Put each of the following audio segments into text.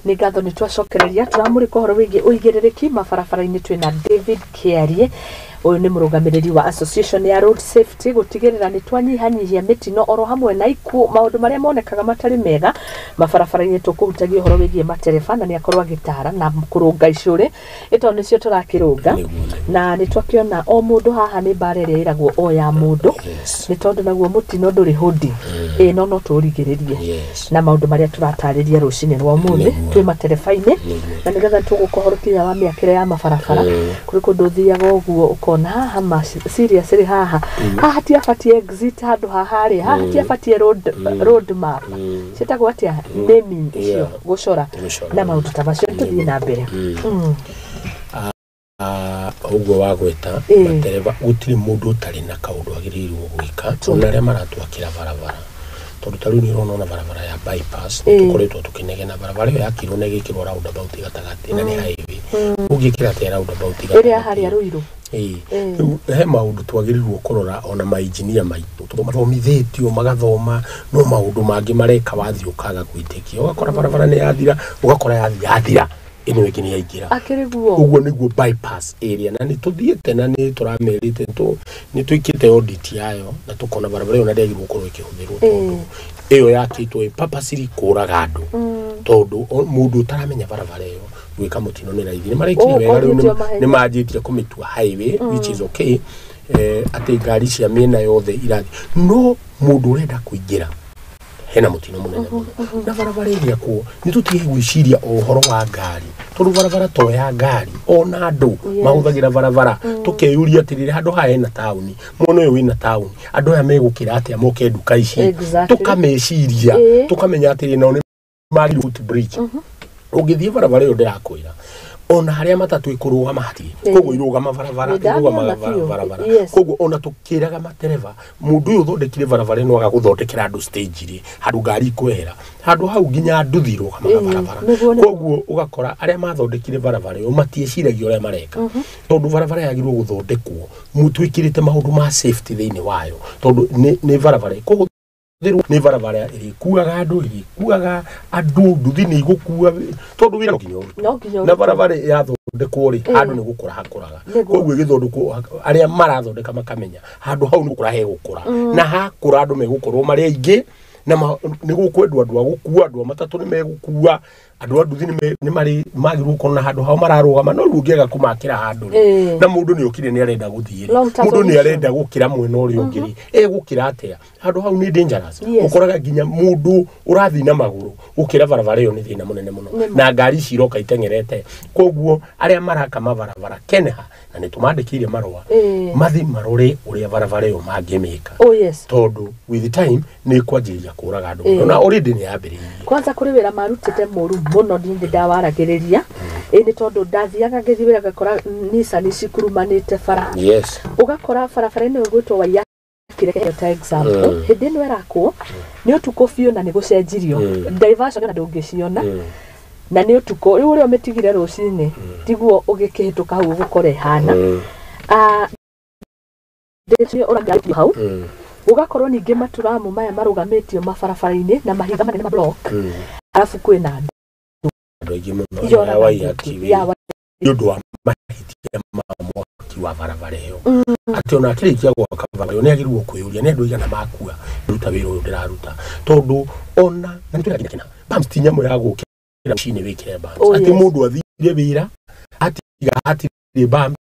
Nĩ ngatho nĩ twacokereria tũramũrĩka ũhoro wĩgiĩ ũigĩrĩrĩki mabarabara-inĩ. Twĩna David Kĩarie, ũyũ nĩ mũrũgamĩrĩri wa Association ya Road Safety, gũtigĩrĩra nĩ twanyihanyihia mĩtino oro hamwe na ikuũ, maũndũ marĩa monekaga matarĩ mega mabarabara-inĩ. Tũkũhutagia ũhoro wĩgiĩ matereba na nĩ akorwo agĩtara na kũrũnga icũrĩ ĩtondũ nĩcio tũrakĩrũnga. Nĩguo. Na nĩ twakĩona o mũndũ haha nĩ mbara ĩrĩa ĩragwo o ya mũndũ, nĩ tondũ naguo mũtino ndũrĩ hũndi ĩ no tũũrigĩrĩrie na maũndũ marĩa tũratarĩria rũcinĩ rwa ũmũthĩ. Twĩ matereba-inĩ na nĩgetha tũgũkũhorokinya wa mĩakĩre ya mabarabara. Kũrĩ kũndũ ũthiaga ũguo ũkona haha ma serious rĩ, haha haha tiabatiĩ exit, handũ haha rĩ, haha tiabatiĩ road map ciĩtagwo atĩa, naming icio, gũcora Gũcora. na maũndũ ta macio. Tũthiĩ na mbere. Ah, ũguo wagweta matereba, gũtirĩ mũndũ ũtarĩ na kaũndũ agĩrĩirwo gwĩka, ona arĩa maratwakĩra barabara, tondũ ta rĩu nĩ ũrona ona barabara ya bypass, tũkoretwo tũkĩnegena barabara ĩyo yakirwo na ĩgĩkĩrwo roundabout gatagatĩ, na nĩ highway. Ũngĩkĩra atĩa roundabout Ĩrĩa gatagatĩ? Harĩa Rũirũ. Ĩĩ. Rĩu he maũndũ twagĩrĩirwo kũrora, ona mainjinia maitũ tondũ mathomithĩtio magathoma, no maũndũ mangĩ mareka wathiĩ ũkaga gwĩtĩkia, ũgakora barabara nĩ yathira, ũgakora yathi yathira, ĩno ĩngĩ nĩ yaingĩra. Akĩrĩ guo. Ũguo nĩguo bypass area, na nĩ tũthiĩte na nĩ tũramerĩte nĩ twĩkĩte audit yayo na tũkona barabara ĩyo na ndĩagĩrĩirwo gũkorwo ĩkĩhũthĩrwo, tondũ ĩyo yakĩtwo ĩ purposely kũraga andũ, tondũ mũndũ ũtaramenya barabara ĩyo gwĩka mũtino nĩ raithi. Nĩ marekire Oh, wega rĩu. ũthiĩte o mahenya. Nĩ manjĩtie kũmĩtua highway, which is okay, atĩ ngari cia mĩena yothe irathiĩ, no mũndũ ũrenda kũingĩra hena mũtino mũnene mũno. Na barabara ĩgĩakwo nĩ tũtige gwĩciria o ũhoro wa ngari, tondũ barabara to ya ngari, ona andũ mahũthagĩra barabara. Tũkeyũria atĩrĩrĩ, handũ haha hena taũni, mwena ũyũ wĩna taũni, andũ aya megũkĩra atĩa moke nduka ici? Tũkameciria, tũkamenya atĩrĩ, nao nĩ magĩrĩirwo footbridge. Ũngĩthiĩ barabara ĩyo ndĩrakwĩra, ona harĩa matatũ ĩkũrũgama hatirĩ. Koguo irũgama barabara. Nĩ ndamĩona Irũgamaga biũ. barabara. Koguo ona tũkĩraga matereba, mũndũ ũyũ ũthondekire barabara ĩno agagũthondekera andũ stage rĩ, handũ ngari ikwehera, handũ hau nginya nduthi irũgamaga barabara. Nĩguo. Koguo ũgakora arĩa mathondekire barabara ĩyo matiĩciragia ũrĩa mareka, tondũ barabara yagĩrĩirwo gũthondekwo twĩkĩrĩte maũndũ ma safety thĩinĩ wayo, tondũ nĩ barabara ĩkũhũthĩrwo, nĩ barabara ĩrĩkuaga andũ, nduthi nĩ igũkua, tondũ wĩra no nginya ũrutwo. No nginya Na ũrutwo. barabara yathondekwo rĩ, handũ nĩ gũkũra hakũraga. Koguo ĩgĩthondekwo, arĩa marathondeka makamenya handũ hau nĩ gũkũra hegũkũra, na hakũra andũ megũkorwo marĩ aingĩ, na nĩ gũkwendwo andũ a gũkua, andũ a matatũ nĩ megũkua, andũ a nduthi nĩ marĩ magĩrĩirwo gũkorwo na handũ hao mararũgama. No rĩu ũngĩaga kũmakĩra handũ rĩ, na mũndũ nĩ okire nĩ arenda gũthiĩ rĩ, Long term mũndũ nĩ solution. arenda gũkĩra mwena ũrĩa ũngĩ rĩ, egũkĩra atĩa? Handũ hau nĩ dangerous. Ũkoraga nginya mũndũ ũrathiĩ na magũrũ gũkĩra barabara ĩyo nĩ thĩna mũnene mũno, na ngari ici iroka iteng'erete. Koguo arĩa maraka mabarabara Kenha, na nĩ tũmandĩkĩire marũa, mathi marore ũrĩa barabara ĩyo mangĩmĩka, tondũ with time nĩ ĩkwanjĩrĩria kũraga andũ mũno, na already nĩ yambĩrĩirie. Kwanza kũrĩ wĩra marutĩte mũru mũno, niĩ ndawaragĩrĩria ĩ nĩ tondũ ndathiaga ngĩthiĩ wĩra ngakora Nissan cikurumanĩte bara. Ũgakora barabara ĩno ĩgwĩtwo Waiyaki ta example, hĩndĩ ĩno ĩrakwo nĩ ũtukũ biũ na nĩ gũcenjirio diversion na ndũngĩciona, na nĩ ũtukũ. Rĩu ũrĩa ũmĩtigire rũcinĩ tiguo ũgĩkĩhĩtũka hau ũgũkora ĩhana. Ah, ndĩcio ũrangĩra hau. Gũgakorwo ningĩ maturamu maya marũgamĩtio mabarabara-inĩ na mahiga manene ma block, arabu kwĩna andũ. Andũ aingĩ mũno. Yoraga ya Waiyaki andũ. Ya nĩ ũndũ wa mahĩtia ma mwaki wa barabara ĩyo, atĩ ona akĩrĩkia gwaka barabara ĩyo nĩ agĩrĩirwo kwĩyũria nĩ andũ aigana makua ruta wĩra ũyũ ndĩraruta, tondũ ona na nĩ twĩra nginya kĩna bumps ti nyamũ ya gũkĩra rũcinĩ wĩkĩre bumps, atĩ mũndũ athire wĩra atiga hatirĩ bumps,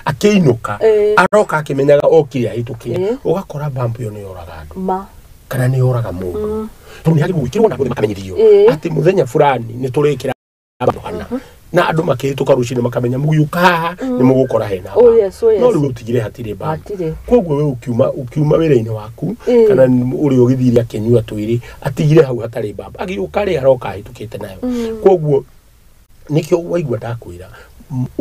akĩinũka aroka akĩmenyaga okire ahĩtũkire, ũgakora bump ĩyo nĩ yoraga andũ ma kana nĩ yoraga mũndũ, tondũ nĩ hagĩrĩirwo gwĩkĩrwo na andũ othe makamenyithio atĩ mũthenya fulani nĩ tũrĩkĩra handũ hana, na andũ makĩhĩtũka rũcinĩ makamenya mũgĩũka haha nĩ mũgũkora hena Oh bump. yes, oh yes. No rĩu ũtigire hatirĩ bump. Hatirĩ. Koguo we ũkiuma wĩra-inĩ waku, kana ũrĩa ũgĩthire akĩnyua twĩrĩ atigire hau hatarĩ bump, agĩũka rĩ aroka ahĩtũkĩte nayo. Koguo nĩkĩo waigua ndakwĩra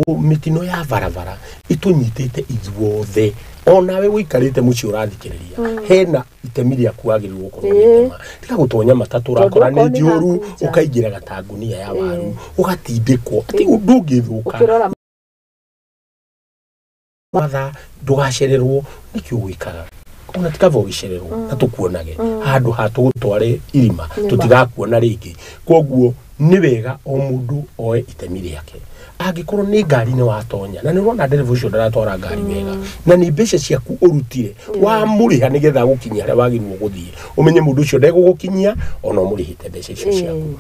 mĩtino ya barabara ĩtũnyitĩte ithuothe. Onawe ũikarĩte mũciĩ ũrathikĩrĩria, hena itemi rĩaku wagĩrĩirwo gũkorwo ũgĩtema. Tiga gũtonya matatũ ũrakora Tondũ nĩ okorwo nĩ njũru, haku nja. ũkaingĩra gatangunia ya waru ũgatindĩkwo atĩ ũndũ ũngĩthũka. Ũkĩrora Mathaa ndũgacererwo, nĩkĩo wĩkaga ona tikaba ũgĩcererwo na tũkuonage handũ ha tũgũtware irima, tũtigakuona rĩngĩ. Koguo Nĩ wega o mũndũ oe itemi rĩake. Angĩkorwo nĩ ngari nĩ watonya na nĩ ũrona ndereba ũcio ndaratwara ngari wega na nĩ mbeca ciaku ũrutire wamũrĩha nĩgetha agũkinyia harĩa wagĩrĩirwo gũthiĩ, ũmenye mũndũ ũcio ndegũgũkinyia ona ũmũrĩhĩte mbeca icio ciaku,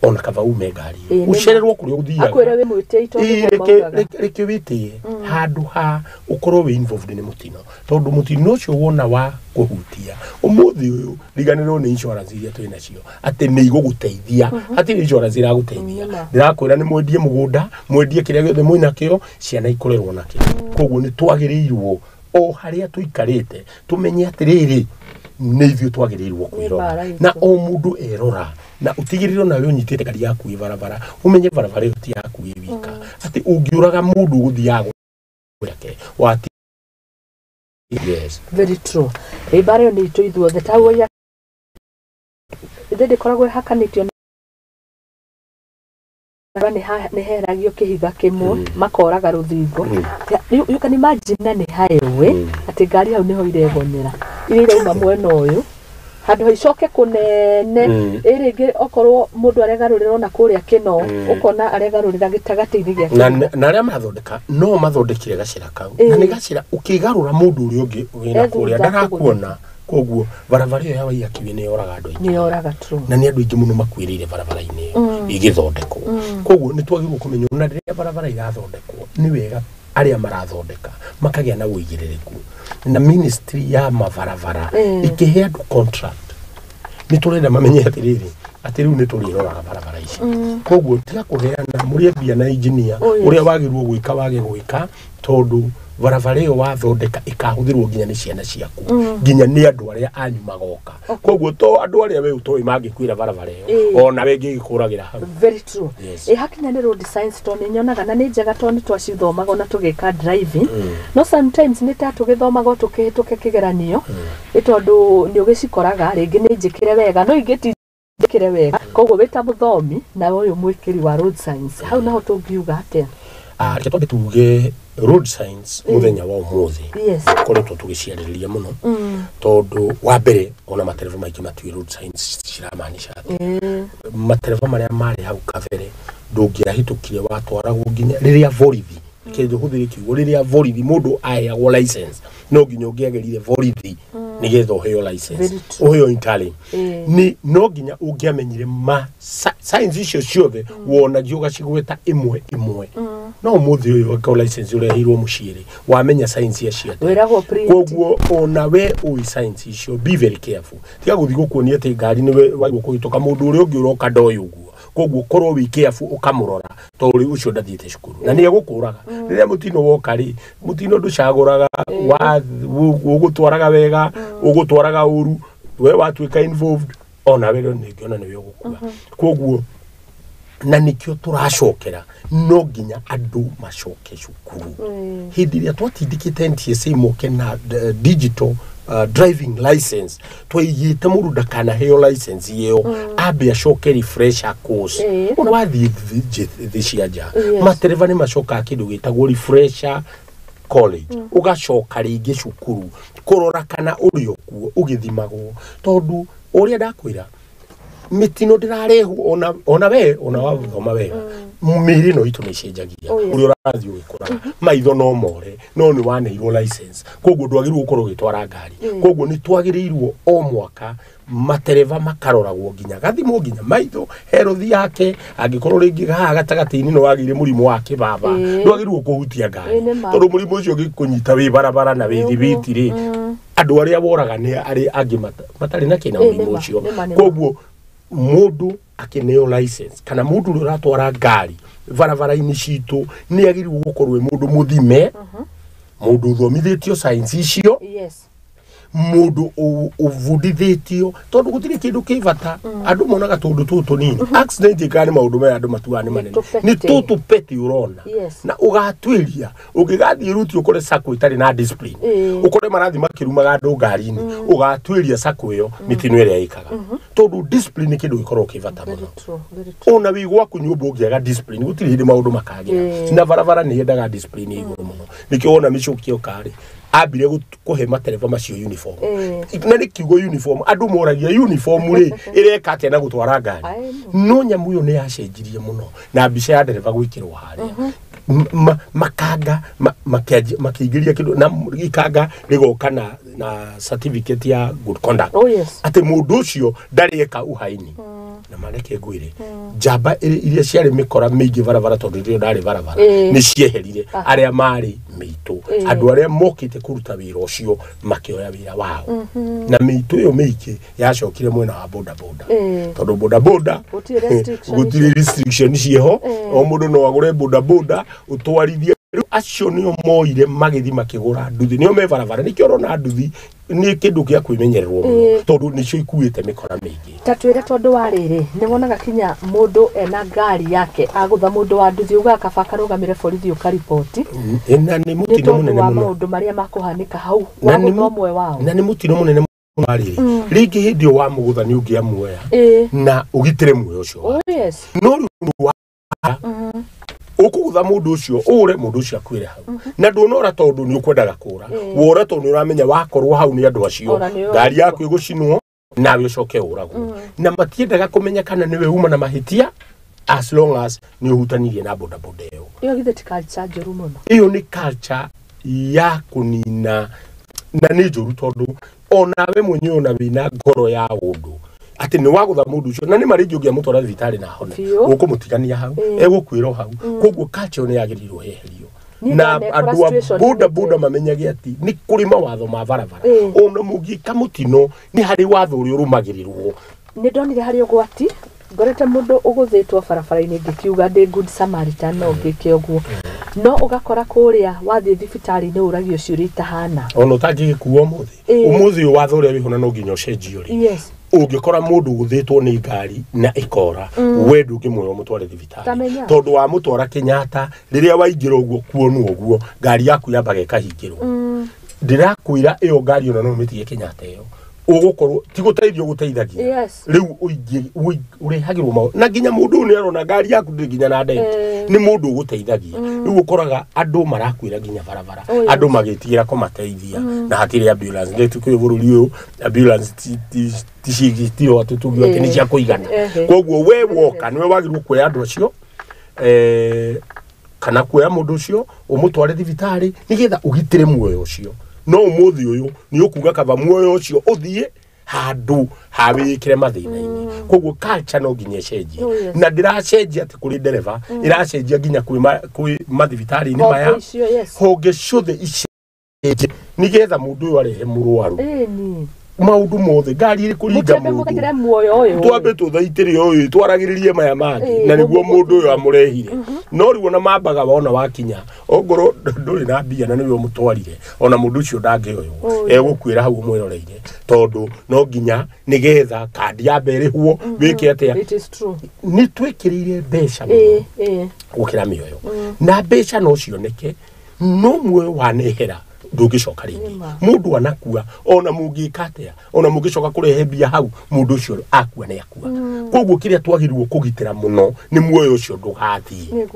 ona kaba ume ngari ĩyo ũcererwo kũrĩa ũthiaga, akwĩre wĩ mwĩtĩi tondũ maugaga reke wĩtĩe handũ ha ũkorwo wĩ involved nĩ mũtino, tondũ mũtino ũcio wona wa kũhutia ũmũthĩ ũyũ riganĩrwo nĩ insurance iria twĩ nacio atĩ nĩ igũgũteithia, hatirĩ insurance iragũteithia. Ndĩrakwĩra nĩ mwendie mũgũnda, mwendie kĩrĩa gĩothe mwĩnakĩo, ciana ikorerwo nakĩo. Koguo nĩ twagĩrĩirwo o harĩa tũikarĩte tũmenye atĩrĩrĩ, nĩ ithuĩ twagĩrĩirwo kwĩrora na o mũndũ erora, na ũtigĩrĩre nawe ũnyitĩte ngari yaku ĩ barabara, ũmenye barabara ĩyo ti yaku ĩ wika, atĩ ũngĩũraga mũndũ ũgũthiaga gwake wati. Yes, very true. Ĩ mbara ĩyo nĩ itũ ithuothe ta ya ithe ndĩkoragwo ĩhakanĩtio nĩ heragio kĩhiga kĩmwe makoraga rũthingo. You can imagine na nĩ highway atĩ ngari hau nĩho iregonyera iria irauma mwena ũyũ handũ haicoke kũnene ĩ rĩngĩ okorwo mũndũ aregarũrĩra ona kũrĩa kĩno ũkona aregarũrĩra gĩtagatĩ-inĩ gĩa na arĩa marathondeka no mathondekire gacĩra kau na nĩ gacĩra ũkĩgarũra mũndũ ũrĩa ũngĩ wĩna kũrĩa ndarakuona. Koguo barabara ĩyo ya Waiyaki nĩ yoraga andũ aingĩ, nĩ yoraga true, na nĩ andũ aingĩ mũno makuĩrĩire barabara-inĩ ĩyo ĩgĩthondekwo. Koguo nĩ twagĩrĩirwo kũmenya ona rĩrĩa barabara irathondekwo nĩ wega arĩa marathondeka makagĩa na ũigĩrĩrĩku, na ministry ya mabarabara ĩkĩhe andũ contract nĩ tũrenda mamenye atĩrĩrĩ atĩ rĩu nĩ tũrĩroraga barabara ici. Koguo tiga kũheana mũrĩe mbia na engineer ũrĩa wagĩrĩirwo gwĩka wage gwĩka, tondũ barabara ĩyo wathondeka ĩkahũthĩrwo nginya nĩ ciana ciaku, nginya nĩ andũ arĩa anyu magoka. Koguo to andũ arĩa we ũtoĩ mangĩkuĩra barabara ĩyo ona we ngĩgĩkũragĩra hau. Very true. Ĩ hakinya nĩ road signs to nĩ nyonaga na nĩ njega to nĩ twacithomaga ona tũgĩka driving, no sometimes nĩ ta tũgĩthomaga tũkĩhĩtũke kĩgeranio ĩ tondũ nĩ ũgĩcikoraga rĩngĩ nĩ njĩkĩre wega no ingĩ ti njĩkĩre wega. Koguo wĩ ta mũthomi na ũyũ mwĩkĩri wa road signs hau naho tũngiuga atĩa? Reke twambe tuge road signs muthenya wa umuthi koretwo tugiciarĩrĩria mũno, tondũ wa mbere ona matereba maingĩ matiũĩ road signs ciramaanisha atĩa. Matereba marĩa marĩ hau kabere ndũngĩahĩtũkire watwaragwo nginya rĩrĩa borithi, kĩndũ hũthĩre kiugo rĩrĩa borithi mũndũ aheagwo license no nginya ũngĩagerire borithi nĩgetha ũheo license, ũheo interlink, nĩ no nginya ũngĩamenyire ma signs icio ciothe wonagio ũgacigweta ĩmwe ĩmwe. No ũmũthĩ ũyũ angĩkorwo license ũreheirwo mũciĩ rĩ, wamenya signs icio atĩa? Koguo ona we ũĩ signs icio, be very careful. Tiga gũthiĩ gũkuonia atĩ ngari nĩwe wagĩrĩirwo kũhĩtũka, mũndũ ũrĩa ũngĩ ũroka ndoĩ ũguo. Koguo korwo wĩ careful ũkamũrora tondũ ũcio ndathiĩte cukuru na nĩ egũkũraga. Rĩrĩa mũtino woka rĩ, mũtino ndũcagũraga ũgũtwaraga wega ũgũtwaraga ũru, we watuĩka involved ona we nĩngĩona nĩwe ũgũkua. Koguo na nĩkĩo tũracokera no nginya andũ macoke cukuru. Hĩndĩ ĩrĩa twatindĩkĩte NTSA moke na digital driving license, twaigĩte mũndũ ndakanaheo license ĩyo ambe acoke refresher course. Ona wathiĩ thĩ cia nja matereba nĩ macokaga kĩndũ gĩtagwo refresher college, ũgacoka rĩngĩ cukuru kũrora kana ũrĩ okuo ũgĩthimagwo, tondũ ũrĩa ndakwĩra mĩtino ndĩrarehwo ona we ona wathoma wega mĩĩrĩ no itũ nĩ ĩcenjagia ũrĩa ũrathiĩ ũgĩkũraga, maitho no more no nĩ waneirwo license, koguo ndwagĩrĩirwo gũkorwo ũgĩtwara ngari. Koguo nĩ twagĩrĩirwo o mwaka matereba makaroragwo nginya gathimwo nginya maitho herothi yake, angĩkorwo rĩngĩ haha gatagatĩ-inĩ no wagĩire mũrimũ wa kĩbaba ndwagĩrĩirwo kũhutia ngari tondũ mũrimũ ũcio ũngĩkũnyita wĩ barabara na wĩ thibiti rĩ, andũ arĩa woraga nĩ arĩa angĩ matarĩ na kĩna mũrimũ ũcio. Koguo mũndũ akĩneo license kana mũndũ ũrĩa ũratwara ngari barabara-inĩ citũ nĩ agĩrĩirwo gũkorwo e mũndũ mũthime, mũndũ ũthomithĩtio science icio, mũndũ ũbundithĩtio, tondũ gũtirĩ kĩndũ kĩ bata andũ monaga tũndũ tũtũ tũnini. Accident ĩkaga nĩ maũndũ maya andũ matuaga nĩ manene, nĩ tũtũ petty ũrona na ũgatuĩria ũngĩgathiĩ ruti ũkore sacco ĩtarĩ na discipline, ũkore marathiĩ makĩrumaga andũ ngari-inĩ, ũgatuĩria sacco ĩyo mĩtino ĩrĩa ĩkaga, tondũ discipline nĩ kĩndũ gĩkoragwo kĩ bata mũno. Ona wĩ gwaku nyũmba ũngĩaga discipline gũtirĩ hĩndĩ maũndũ makagĩra, na barabara nĩ yendaga discipline igũrũ mũno. Nĩkĩo wona mĩcũkio karĩ Ambire kũhe matereba macio uniform. Na nĩ kiugo uniform, andũ moragia uniform rĩ ĩreka atĩa na gũtwara ngari. No nyamũ ĩyo nĩ yacenjirie mũno na mbica ya ndereba gwĩkĩrwo harĩa. Makanga makĩingĩria kĩndũ na ikanga rĩgoka na certificate ya good conduct. Oh, yes. Atĩ mũndũ ũcio ndarĩ eka uhaini. Na mareke ngwĩre njamba iria ciarĩ mĩkora mĩingĩ barabara tondũ rĩo ndarĩ barabara nĩ cieherire arĩa marĩ mĩitũ. Andũ arĩa mokĩte kũruta wĩra ũcio makĩoya wĩra wao. Na mĩitũ ĩyo mĩingĩ yacokire mwena wa boda boda. Tondũ boda boda gũtirĩ restriction ciĩho, o mũndũ no agũre boda boda ũtwarithie. Rĩu acio nĩo moire magĩthiĩ makĩgũra nduthi, nĩo me barabara. Nĩkĩo ũrona nduthi nĩ kĩndũ gĩa kwĩmenyererwo mũno tondũ nĩcio ikuĩte mĩkora mĩingĩ. Ta twĩre tondũ wa rĩrĩ, nĩ wonaga kinya mũndũ ena ngari yake agũtha mũndũ wa nduthi ugaga kaba akarũgamĩre borithi ũkariboti. Na nĩ mũtino mũnene mũno maũndũ marĩa makũhanĩka hau wagũtha ũmwe wao. Na nĩ mũtino mũnene mũno rĩrĩ, rĩngĩ hĩndĩ ĩyo wamũgũtha nĩ ũngĩamuoya na ũgitĩre muoyo ũcio. Oh, yes. No rĩu wa ũkũgũtha mũndũ ũcio ũre mũndũ ũcio akuĩre hau. Na ndũnora tondũ nĩ ũkwendaga kũra, wora tondũ nĩ ũramenya wakorwo hau nĩ andũ acio ngari yaku ĩgũcinwo nawe ũcoke ũragwo. Na matiendaga kũmenya kana nĩwe uma na mahĩtia as long as nĩ ũhutanirie na boda boda ĩyo. Ĩyo githĩ ti culture njũru mũno? Ĩyo nĩ culture ya kũnina na nĩ njũru tondũ onawe mwenyewe ona wĩna ngoro ya ũndũ atĩ nĩ wagũtha mũndũ ũcio na nĩ marĩ ũngĩamũtwara thibitarĩ na ahone ũkũmũtigania hau egũkuĩra hau. Koguo culture nĩ yagĩrĩirwo yeherio na andũ a boda boda mamenyage atĩ nĩ kũrĩ mawatho ma barabara. Ona mũngĩka mũtino nĩ harĩ watho ũrĩa ũrũmagĩrĩrwo. Nĩ ndonire harĩ ũgwati ngorete mũndũ ũgũthĩtwo barabara-inĩ ngĩkiuga ndĩ good Samaritan no ngĩke ũguo, no ũgakora kũrĩa wathiĩ thibitarĩ-inĩ ũragio ciũria itahana. Ona ũtangĩgĩkua ũmũthĩ ũmũthĩ ũyũ watho ũrĩa wĩho na no nginya ũcenjio rĩ. Ũngĩkora mũndũ ũgũthĩtwo nĩ ngari na ĩkora we ndũngĩmuoya ũmũtware thibitarĩ tondũ wamũtwara Kenyatta rĩrĩa waingĩra ũguo kuonwo ũguo ngari yaku yambaga ĩkahingĩrwo. Ndĩrakwĩra ĩyo ngari ona no ũmĩtige Kenyatta ĩyo ũgũkorwo ti gũteithio gũteithagia. Rĩu ũrehagĩrwo maũndũ na nginya mũndũ ũyũ nĩ arona ngari yaku ndĩrĩ nginya na dent, nĩ mũndũ ũgũteithagia. Rĩu ũkoraga andũ marakuĩra nginya barabara, andũ magĩtigĩra kũmateithia na hatirĩ ambulance. Nĩ tũkĩũĩ bũrũri ũyũ ambulance ti atĩ tuge atĩ nĩ cia kũigana. Koguo we woka nĩwe wagĩrĩirwo kuoya andũ acio kana kuoya mũndũ ũcio ũmũtware thibitarĩ nĩgetha ũgitĩre muoyo ũcio. No ũmũthĩ ũyũ nĩ ũkuga kaba muoyo ũcio ũthiĩ handũ hawĩkĩre mathĩna-inĩ. Koguo culture no nginya ĩcenjie. Na ndĩracenjia atĩ kũrĩ ndereba, ĩracenjia nginya kwĩ mathibitarĩ-inĩ maya, honge ciothe icenjie nĩgetha mũndũ ũyũ arehe mũrwaru. Maũndũ mothe ngari ĩrĩ kũringa mũndũ twambe tũthaitĩre ũyũ twaragĩrĩrie maya mangĩ na nĩguo mũndũ ũyũ amũrehire. No rĩu ona mambaga wona wakinya ongorwo ndũrĩ na mbia na nĩwe ũmũtwarire ona mũndũ ũcio ndangĩoywo egũkuĩra hau ũmwĩroreire tondũ no nginya nĩgetha kandi yambe ĩrĩhwo wĩke atĩa. Nĩ twĩkĩrĩire mbeca mũno gũkĩra mĩoyo na mbeca no cioneke no muoyo wanehera ndũngĩcoka rĩngĩ. Mũndũ anakua ona mũngĩka atĩa ona mũngĩcoka kũrehe mbia hau mũndũ ũcio akua nĩ akua. Koguo kĩrĩa twagĩrĩirwo kũgitĩra mũno nĩ muoyo ũcio ndũgathiĩ.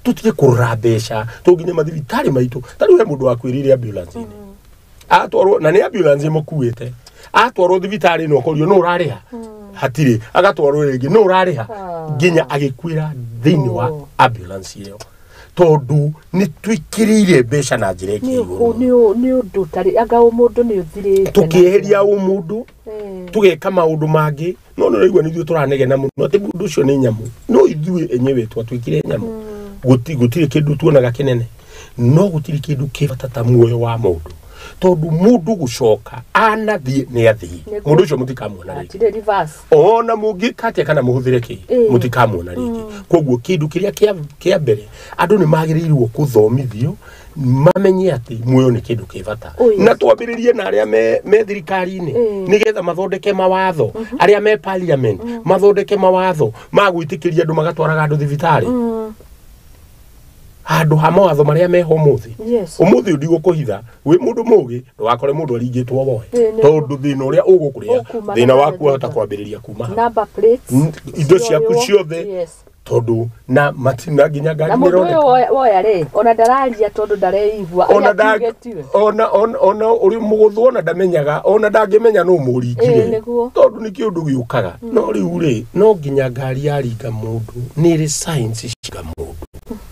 Tũtige kũrora mbeca tũnginya mathibitarĩ maitũ. Ta rĩu he mũndũ wakuĩrĩire ambulance-inĩ atwarwo na nĩ ambulance ĩmũkuĩte atwarwo thibitarĩ no akorio no ũrarĩha hatirĩ, agatwarwo rĩngĩ no ũrarĩha nginya agĩkuĩra thĩinĩ wa ambulance ĩyo tondũ nĩ twĩkĩrĩire mbeca na njĩra ĩngĩ igũrũ. Nĩ ũndũ tarĩ anga ũmũndũ nĩ ũthirĩte tũkĩeheria ũmũndũ tũgeka maũndũ mangĩ. No nĩ ũraigua nĩ ithuĩ tũranegena mũno atĩ mũndũ ũcio nĩ nyamũ, no ithuĩ enyewe twatuĩkire nyamũ. Gũtirĩ kĩndũ tuonaga kĩnene, no gũtirĩ kĩndũ kĩ bata ta muoyo wa mũndũ tondũ mũndũ gũcoka anathiĩ nĩ athiĩ, mũndũ ũcio mũtikamuona rĩngĩ. Ona mũngĩka atĩa kana mũhũthĩre kĩ mũtikamuona rĩngĩ. Koguo kĩndũ kĩrĩa kĩa mbere andũ nĩ magĩrĩirwo kũthomithio mamenye atĩ muoyo nĩ kĩndũ kĩ bata. Na twambĩrĩrie na arĩa me thirikari-inĩ nĩgetha mathondeke mawatho, arĩa me parliament mathondeke mawatho ma gwĩtĩkĩria andũ magatwaraga andũ thibitarĩ handũ ha mawatho marĩa meho ũmũthĩ. Ũmũthĩ ndigũkũhitha wĩ mũndũ mũgĩ ndũgakore mũndũ aringĩtwo woe tondũ thĩna ũrĩa ũgũkũrĩa thĩna waku wahota kwambĩrĩria kuma hau. Indo ciaku ciothe Tondu na matina nginya ngari Na mũndũ ũyũ woya rĩ, ona ndararia tondu ndareigua. Ona ona ona uri mũgũthwo ona ndamenyaga, ona ndangĩmenya no mũringire. Tondu nĩ kĩũndũ gĩũkaga. No rĩu rĩ, no nginya ngari yaringa mũndũ, nĩ ĩrĩ signs cia mũndũ.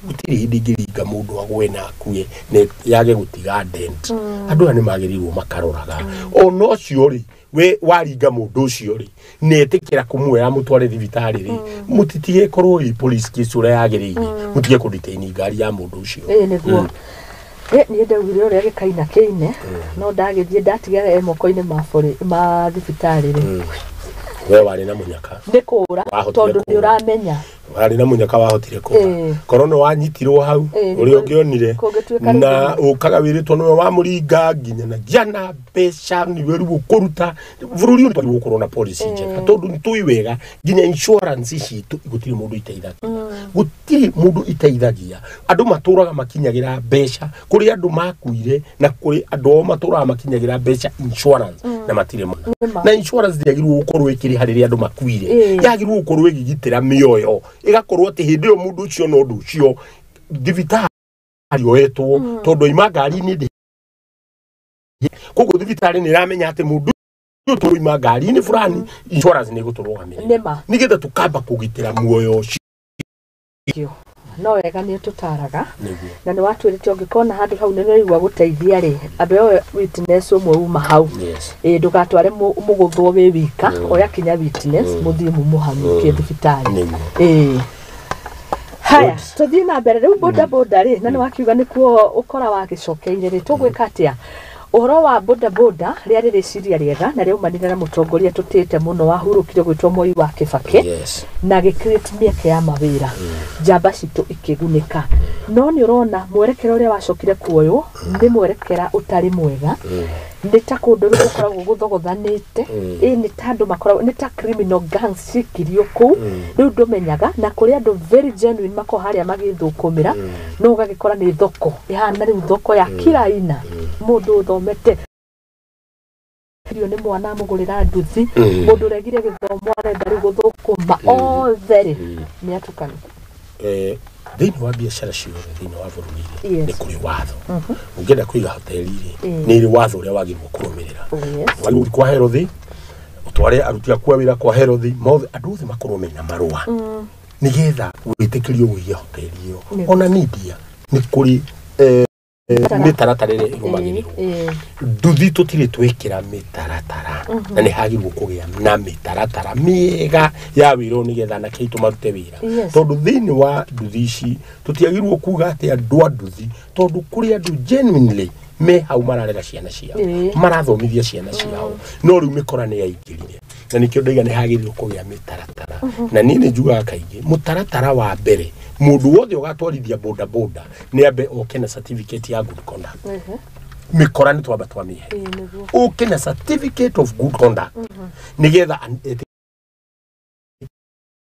Gũtirĩ hĩndĩ ĩngĩringa mũndũ agwe na akue nĩ yage gũtiga dent. Andũ aya nĩ magĩrĩirwo makaroraga. Ona ũcio rĩ, we waringa mũndũ ũcio rĩ, nĩ etĩkĩra kũmuoya mũtware thibitarĩ rĩ, mũtitige korwo ĩ police case ũrĩa yagĩrĩire, mũtige kũ-detain ngari ya mũndũ ũcio. Ĩĩ nĩguo. Niĩ ndaugire ũrĩa gĩkaina kĩine, no ndagĩthiĩ ndatiga moko-inĩ ma thibitarĩ rĩ. We warĩ na mũnyaka. Nĩ kũra tondũ nĩ ũramenya. Warĩ na mũnyaka wahotire kũra. Korwo nĩ wanyitirwo hau ũrĩa ũngĩonire na ũkaga wĩrĩtwo nĩwe wamũringa nginya na jana mbeca nĩwe rĩu ũkũruta. Bũrũri ũyũ nĩ gũkorwo na policy njega tondũ nĩ tũĩ wega nginya insurance citũ gũtirĩ mũndũ iteithagia. Gũtirĩ mũndũ iteithagia. Andũ matũraga makinyagĩra mbeca, kũrĩ andũ makuire na kũrĩ andũ ao matũraga makinyagĩra mbeca insurance na matirĩ mona. Na insurance ndĩagĩrĩirwo gũkorwo ĩkĩrĩha rĩrĩa andũ makuire. Yagĩrĩirwo gũkorwo ĩgĩgitĩra mĩoyo. Ĩgakorwo atĩ hĩndĩ ĩyo mũndũ ũcio na ũndũ ũcio thibitarĩ oetwo tondũ ima ngari-inĩ ndĩ. Koguo thibitarĩ nĩ ĩramenya atĩ mũndũ ũyũ tũroima ngari-inĩ fulani, insurance nĩ ĩgũtũrũgamĩrĩra. Nĩgetha tũkamba kũgitĩra muoyo ũcio. No wega nĩ tũtaraga na nĩ watwĩrĩte ũngĩkona handũ hau nĩ ũraigua gũteithia rĩ, ambe oe witness ũmwe uma hau. Ndũgatware mũgũthwo wĩ wika, oya kinya witness mũthiĩ mũmũhanyũkie thibitarĩ. Haya, tũthiĩ na mbere rĩu boda boda rĩ, na nĩ wakiuga nĩkuo ũkora wagĩcokeire rĩ, tũgwĩka atĩa? Ũhoro wa boda boda rĩarĩ rĩciria rĩega na rĩaumanire na mũtongoria tũtĩte mũno wahurũkire gwĩtwo Moi wa Kĩbakĩ. Na gĩcreate mĩeke ya mawĩra. Njamba citũ ikĩgunĩka. No nĩ ũrona mwerekera ũrĩa wacokire kuoywo nĩ mwerekera ũtarĩ mwega. Nĩ ta kũndũ rĩu gũkoragwo gũthogothanĩte, nĩ ta andũ makoragwo nĩ ta criminal gangs cikirio kũu, rĩu ndũmenyaga, na kũrĩ andũ very genuine makoragwo harĩa magĩthũkũmĩra, no ũgagĩkora nĩ thoko ĩhana rĩu thoko ya kila aina. Mũndũ ũthomete irio nĩ mwana amũgũrĩra nduthi, mũndũ ũregire gĩthomo arenda rĩu gũthũkũma, othe rĩ nĩ atukanu. Thĩinĩ wa biacara ciothe thĩinĩ wa bũrũri rĩ, nĩ kũrĩ watho. Ũngĩenda kũiga hoteli rĩ, nĩ ĩrĩ watho ũrĩa wagĩrĩirwo kũrũmĩrĩra. Wagĩrĩirwo gũthiĩ kwa herothi, ũtware aruti aku a wĩra kwa herothi, mothe andũ othe makorwo mena marũa nĩgetha wĩtĩkĩrio ũige hoteli ĩyo. Ona media nĩ kũrĩ mĩtaratara ĩrĩa ĩrũmagĩrĩrwo. Nduthi tũtirĩ twĩkĩra mĩtaratara na nĩ hagĩrĩirwo kũgĩa na mĩtaratara mĩega ya wĩra ũyũ nĩgetha anake aitũ marute wĩra. Tondũ thĩinĩ wa nduthi ici tũtiagĩrĩirwo kuga atĩ andũ a nduthi, tondũ kũrĩ andũ genuinely me hau mararera ciana ciao, marathomithia ciana ciao, no rĩu mĩkora nĩ yaingĩrire. Na nĩkĩo ndaiga nĩ hagĩrĩirwo kũgĩa mĩtaratara. Na niĩ nĩ njugaga kaingĩ mũtaratara wa mbere, mũndũ wothe ũgatwarithia boda boda nĩ ambe oke na certificate ya good conduct. Mĩkora nĩ twamba twamĩhe. Ũke na certificate of good conduct nĩgetha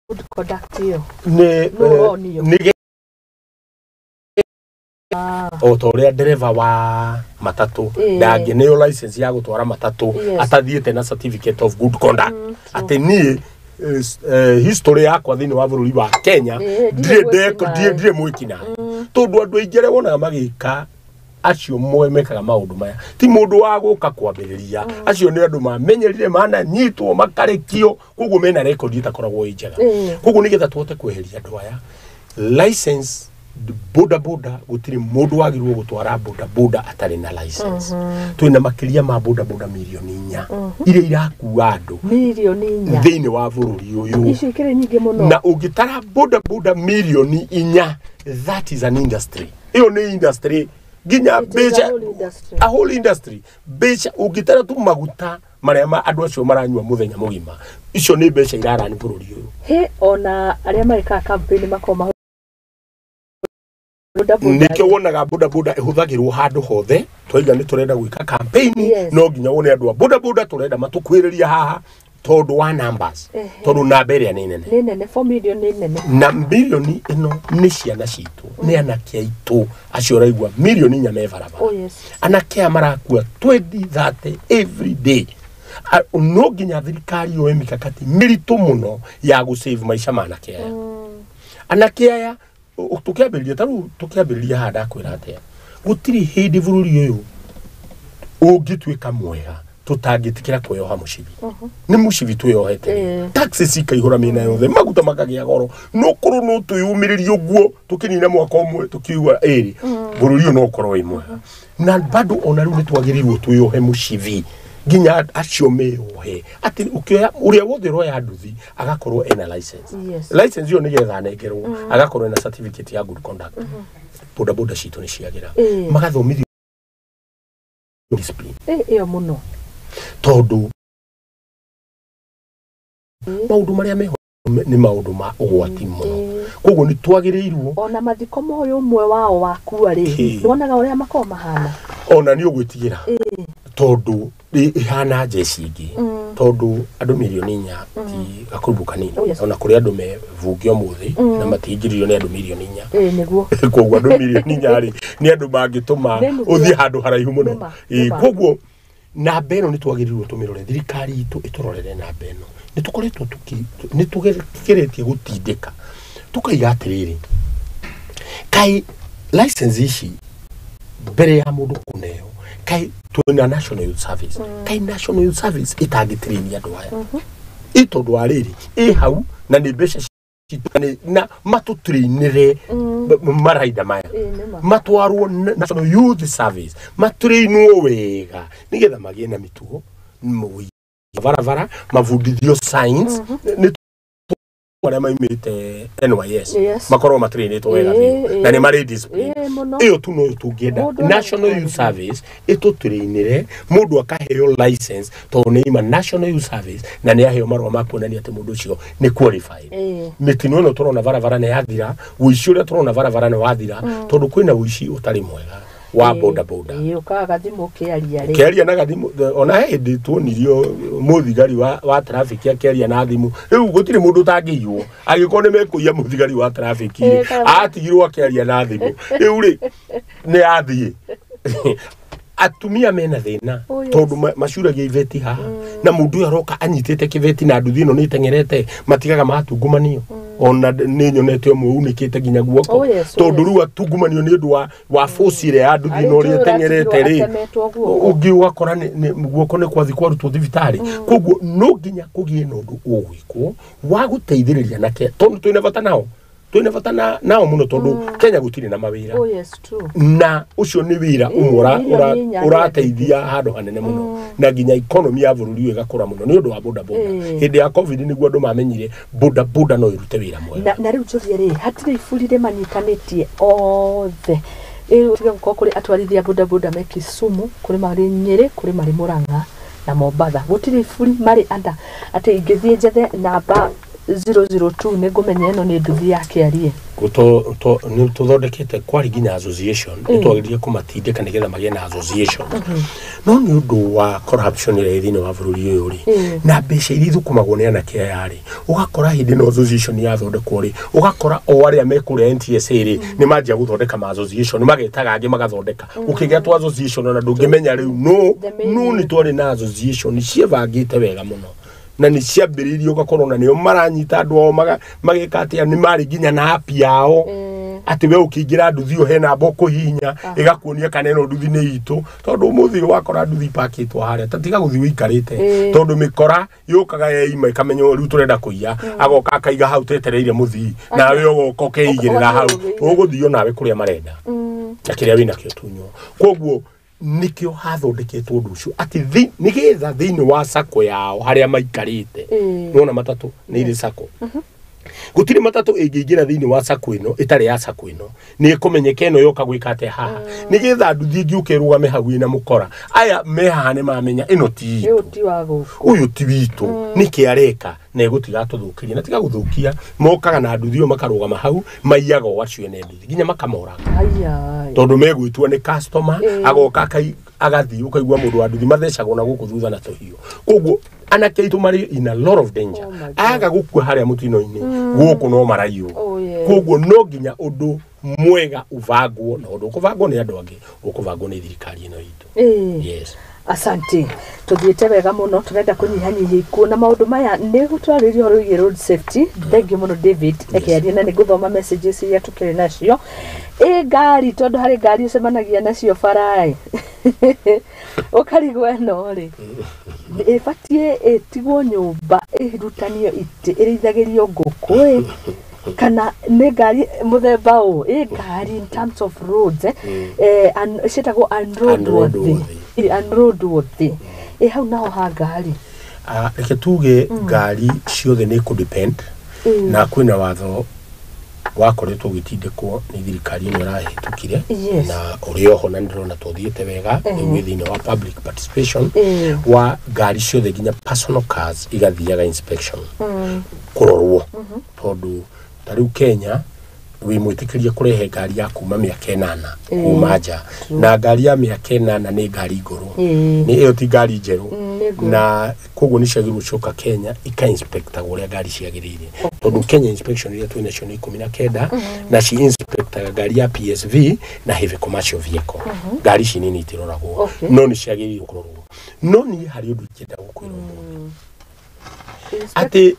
good conduct ĩyo nĩ o ta ũrĩa ndereba wa matatũ ndangĩneo license ya gũtwara matatũ atathiĩte na certificate of good conduct. Atĩ niĩ history yakwa thĩinĩ wa bũrũri wa Kenya ndirĩ mwĩkinaĩ. Tondũ andũ aingĩ arĩa wonaga magĩka acio mekaga maũndũ maya ti mũndũ wa gũka kwambĩrĩria, acio nĩ andũ mamenyerire mananyitwo makarekio, koguo mena record ĩtakoragwo ĩ njega. Koguo nĩgetha tũhote kweheria andũ aya license boda boda, gũtirĩ mũndũ wagĩrĩirwo gũtwara boda boda atarĩ na license. Twĩna makĩria ma boda boda mirioni 4 iria irakua andũ mirioni 4 thĩinĩ wa bũrũri ũyũ. Icio ikĩrĩ nyingĩ mũno. Na ũngĩtara boda boda mirioni 4, that is an industry. Ĩyo nĩ industry nginya mbeca, a whole industry. Mbeca ũngĩtara tu maguta marĩa andũ acio maranyua mũthenya mũgima, icio nĩ mbeca irarani bũrũri ũyũ. He ona arĩa marĩkaga campaign makoragwo nĩkĩo wonaga boda boda ĩhũthagĩrwo handũ hothe. Twaiga nĩ tũrenda gwĩka campaign, no nginya wone andũ a boda boda tũrenda matũkuhĩrĩria haha tondũ wa numbers, tondũ namba ĩrĩa nĩ nene. Nĩ nene, 4 million nĩ nene. Na milioni ĩno nĩ ciana citũ, nĩ anake aitũ acio ũraigua milioni 4 me barabara. Anake aya marakua 20, 30 every day. No nginya thirikari yoe mikakati mĩritũ mũno ya gũ save maica ma anake aya. Anake aya tũkĩambĩrĩria ta rĩu tũkĩambĩrĩria haha ndakwĩra atĩa, gũtirĩ hĩndĩ bũrũri ũyũ ũngĩtuĩka mwega tũtangĩtĩkĩra kwĩyoha mũcibi. Nĩ mũcibi twĩyohete, taxes ikaihũra mĩena yothe, maguta makagĩa goro, no korwo no twĩyũmĩrĩrie ũguo tũkĩnina mwaka ũmwe tũkiuga ĩrĩ bũrũri ũyũ no ũkorwo wĩ mwega. Na bado ona rĩu nĩ twagĩrĩirwo twĩyohe mũcibi nginya acio meyohe atĩ ũkĩoya ũrĩa wothe ũroya nduthi agakorwo ena license. License ĩyo nĩgetha anengerwo agakorwo ena certificate ya good conduct. Boda boda citũ nĩ ciagĩra, magathomithio discipline ĩyo mũno, tondũ maũndũ marĩa meho nĩ maũndũ ma ũgwati mũno. Koguo nĩ twagĩrĩirwo ona mathiko moyo ũmwe wao wakua rĩ, nĩwonaga ũrĩa makoragwo mahana, ona nĩ ũgwĩtigĩra tondũ ihana njeci ingĩ, tondũ andũ mirioni 4 ti gakurubu kanini. Ona kũrĩ andũ mebunge ũmũthĩ na matingĩrĩrio nĩ andũ mirioni 4. Nĩguo. Koguo andũ mirioni 4 rĩ nĩ andũ mangĩtũma ũthiĩ handũ haraihu mũno. Koguo namba ĩno nĩ twagĩrĩirwo tũmĩrore, thirikari itũ ĩtũrorere namba ĩno. Nĩ tũkoretwo nĩ tũgeretie gũtindĩka tũkaiga atĩrĩrĩ, kaĩ license ici mbere ya mũndũ kũneo, kaĩ twĩna National Youth Service, kaĩ National Youth Service ĩtangĩtrain andũ aya ĩ tondũ wa rĩrĩ ĩ hau na nĩ mbeca citũ na matũtrainĩre maraida maya, matwarwo National Youth Service matrainwo wega nĩgetha magĩe na mĩtugo barabara, mabundithio science nĩ arĩa maimĩte NYS makorwo matrainĩtwo wega biũ na nĩ marĩ discipline. Ĩyo tu noyo tũngĩenda National Youth Service ĩtũtrainĩre mũndũ akaheo license tondũ nĩ ima National Youth Service na nĩ aheo marũa ma kuonania atĩ mũndũ ũcio nĩ qualified. Mĩtino ĩno tũrona barabara nĩ yathira, ũici ũrĩa tũrona barabara nĩ wathira, tondũ kwĩna ũici ũtarĩ mwega wa boda boda. Ũkaga gathimũ ũkĩaria rĩ, kĩaria na gathimũ. Ona hĩndĩ tuonirio mũthigari wa traffic akĩaria na thimũ, rĩu gũtirĩ mũndũ ũtangĩiywo angĩkorwo nĩ mekũiya mũthigari wa traffic atigirwo akĩaria na thimũ, rĩu rĩ nĩ athiĩ. Atumia mena thĩna tondũ macuragia iveti haha na mũndũ ũyũ aroka anyitĩte kĩveti na nduthi ĩno nĩ ĩteng'erete, matigaga matungumanio. Ona nĩ nyonete ũmwe unĩkĩte nginya guoko tondũ rĩu atungumanio nĩ ũndũ wa force ĩrĩa ya nduthi ĩno ũrĩa ĩteng'erete rĩ, ũngĩ ũgakora guoko nĩ kwathi kwarutwo thibitarĩ. Koguo no nginya kũgĩe na ũndũ ũgwĩkwo wa gũteithĩrĩria anake tondũ twĩna bata nao, twĩna bata nao mũno tondũ Kenya gũtirĩ na mawĩra. Na ũcio nĩ wĩra ũmwe ũrateithia handũ hanene mũno na nginya economy ya bũrũri ũyũ ĩgakũra mũno nĩ ũndũ wa boda boda. Hĩndĩ ya COVID nĩguo andũ mamenyire boda boda no ĩrute wĩra mwega. Na rĩu njũrie rĩ, hatirĩ iburi rĩmanyitanĩtie othe? Ĩĩ gũkorwo kũrĩ atwarithia boda boda me Kisumu, kũrĩ marĩ Nyĩrĩ, kũrĩ marĩ Murang'a na Mombatha, gũtirĩ iburi marĩ anda atĩ ingĩthiĩ njethe namba 002 nĩ ngũmenya ĩno nĩ nduthi ya kĩarie? Nĩ tũthondekete kwari nginya association, nĩ twagĩrĩire kũmatindĩka nĩgetha magĩe na association. No nĩ ũndũ wa corruption ĩrĩa ĩ thĩinĩ wa bũrũri ũyũ rĩ, na mbeca iria ithũkũmagwo nĩ anake aya rĩ, ũgakora hĩndĩ ĩno association yathondekwo rĩ, ũgakora o arĩa me kũrĩa NTSA rĩ nĩ manjia gũthondeka ma association, magetaga angĩ magathondeka, ũkĩgĩa twa association ona ndũngĩmenya rĩu no nĩ twarĩ na association ciebangĩte wega mũno na nĩ ciambĩrĩirie ũgakorwo na nĩo maranyita andũ ao mageka atĩa, nĩ marĩ nginya na app yao atĩ we ũkĩingĩra nduthi ĩyo he namba ũkũhihinya ĩgakuonia kana ĩno nduthi nĩ itũ, tondũ ũmũthĩ wakora nduthi ipakĩtwo harĩa ta tiga gũthiĩ ũikarĩte tondũ mĩkora yũkaga yeima ĩkamenya rĩu tũrenda kũiya, agoka akaiga hau tetereire mũthii nawe ũgoka ũkeigĩrĩra hau ũgũthiĩ onawe kũrĩa marenda na kĩrĩa wĩnakĩo tunywo. Koguo nikio hathondeketwo ũndũ ũcio atĩ nĩgetha thĩinĩ wa sacco yao harĩa maikarĩte, nĩwona matatũ nĩ irĩ sacco, gũtirĩ matatũ ĩngĩingĩra thĩinĩ wa sacco ĩno ĩtarĩ ya sacco ĩno, nĩ ĩkũmenyeka ĩno yoka gwĩka atĩa haha, nĩgetha nduthi ĩngĩ ĩrũgame hau ĩna mũkora, aya me haha nĩ mamenya ĩno ti itũ, ũyũ ti witũ, nĩkĩ areka na ĩgũtiga tũthũkĩrie na tiga gũthũkia. Mokaga na nduthi ĩyo makarũgama hau maiyaga o acio ene nduthi nginya makamoraga tondũ megwĩtua nĩ customer, agoka agathiĩ ũkaigua mũndũ wa nduthi mathecagwo na gũkũ thutha na tũhiũ. Koguo anake aitũ marĩ in a lot of danger, aga gũkua harĩa mũtino-inĩ gũkũ no maraiywo. Koguo no nginya ũndũ mwega ũbangwo, na ũndũ ũkũbangwo nĩ andũ angĩ, ũkũbangwo nĩ thirikari ĩno itũ. Yes. Asante. Tuthiĩte wega mũno, tũrenda kũnyihanyihia ikuũ na maũndũ maya nĩ gũtwarĩria ũhoro wĩgiĩ road safety. Thank you mũno David. Ekearia na nĩ ngũthoma messages iria tũkĩrĩ nacio. Ĩ ngari, tondũ harĩ ngari ũcemanagia nacio bara-ĩ, ũkarigwo ĩno rĩ ĩbatiĩ ĩtigwo nyũmba ĩrutanio itĩ ĩrĩithagĩrio ngũkũ ĩ, kana nĩ ngari mũthemba ũ? Ĩ ngari in terms of roads, ciĩtagwo unroadworthy. Unroadworthy ĩ hau naho ha ngari. Reke tuge ngari ciothe nĩ kũ depend na kwĩna watho wakoretwo ũgĩtindĩkwo nĩ thirikari ĩno ĩrahĩtũkire na ũrĩ oho, na nĩndĩrona tũthiĩte wega rĩu wĩ thĩinĩ wa public participation wa ngari ciothe nginya personal cars igathiaga inspection kũrorwo, tondũ ta rĩu Kenya wĩ mwĩtĩkĩrie kũrehe ngari ya kuma mĩaka 8 kuma nja, na ngari ya mĩaka 8 nĩ ngari ngũrũ, nĩ ĩyo ti ngari njerũ, na koguo nĩ ciagĩrĩirwo gũcoka Kenya ika-inspectagwo ũrĩa ngari ciagĩrĩire, tondũ Kenya inspection iria twĩ nacio nĩ 19 na ci inspectaga ngari ya PSV na heavy commercial vehicle. Ngari ici nini itiroragwo, no nĩ ciagĩrĩirwo kũrorwo. No niĩ harĩ ũndũ ingĩenda gũkwĩra ũmũthĩ, atĩ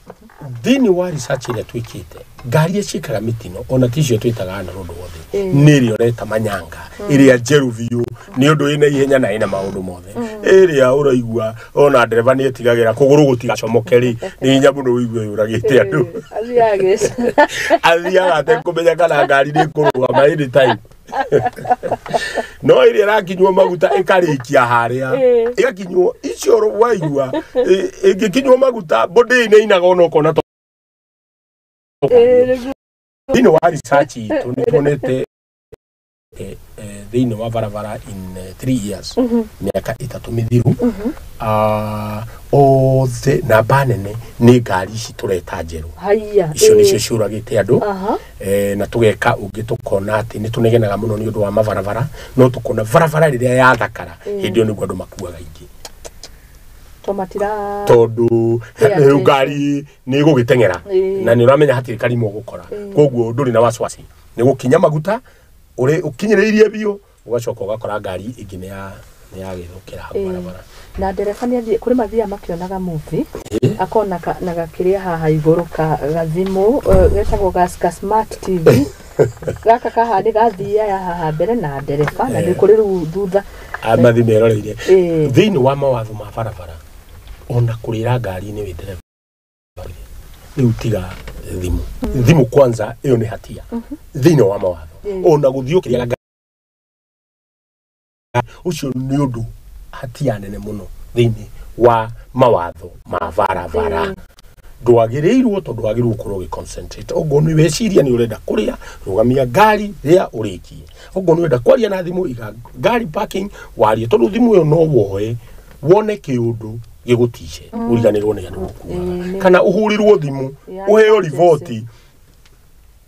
thĩinĩ wa research ĩrĩa twĩkĩte, ngari iria ciĩkaga mĩtino ona ticio twĩtaga unroadworthy, nĩ ĩrĩa ũreta manyanga, ĩrĩa njerũ biũ, nĩ ũndũ ĩna ihenya na ĩna maũndũ mothe, ĩrĩa ũraigua ona ndereba nĩ etigagĩra kũgũrũ gũtigacomoke rĩ, nĩ hinya mũno ũigue yũragĩte andũ. Athiaga atekũmenya kana ngari nĩ ĩkũrũgama anytime. No ĩrĩa ĩrakinywo maguta ĩkarĩkia harĩa ĩgakinywo icio waigua ĩngĩkinywo maguta body ĩinainaga ona ũkona. Thĩinĩ wa research itũ nĩ tuonete thĩinĩ wa barabara in 3 years, mĩaka 3 mĩthiru, othe namba nene nĩ ngari ici tũreta njerũ. Icio nĩcio ciũragĩte andũ. Na tũgeka ũngĩ tũkona atĩ nĩ tũnegenaga mũno nĩ ũndũ wa mabarabara, no tũkona barabara rĩrĩa yathakara hĩndĩ ĩyo nĩguo andũ makuaga aingĩ, tondũ rĩu ngari nĩ ĩgũgĩteng'era na nĩ ũramenya hatirĩ karimũ ũgũkora, koguo ndũrĩ na wasiwasi nĩ gũkinya maguta ũrĩ ũkinyĩrĩirie biũ, ũgacoka ũgakora ngari ĩngĩ nĩ yagĩthũkĩra hau barabara. Na ndereba nĩ athiĩ kũrĩ mathiaga makĩonaga movie, akona na gakĩrĩa haha igũrũ ka gathimũ getagwo ka smart TV gaka kaha nĩ gathiaga haha mbere na ndereba na nĩ kũrĩ rĩu thutha mathi meroreire. Thĩinĩ wa mawatho ma barabara ona kũrĩra ngari-inĩ wĩ ndereba rĩu tiga thimũ, thimũ kwanza ĩyo nĩ hatia thĩinĩ wa mawatho, ona gũthiĩ ũkĩrĩaga ũcio nĩ ũndũ hatia nene mũno thĩinĩ wa mawatho ma barabara. Ndwagĩrĩirwo, tondũ wagĩrĩirwo gũkorwo ũgĩ concentrate. Okorwo nĩ weciria nĩ ũrenda kũrĩa, rũgamia ngari rĩa ũrĩkie. Okorwo nĩ ũrenda kwaria na thimũ, iga ngari parking warie, tondũ thimũ ĩyo no woe wone kĩũndũ gĩgũtice ũriganĩrwo nĩ andũ gũkuaga, kana ũhũrĩrwo thimũ ũheo riboti.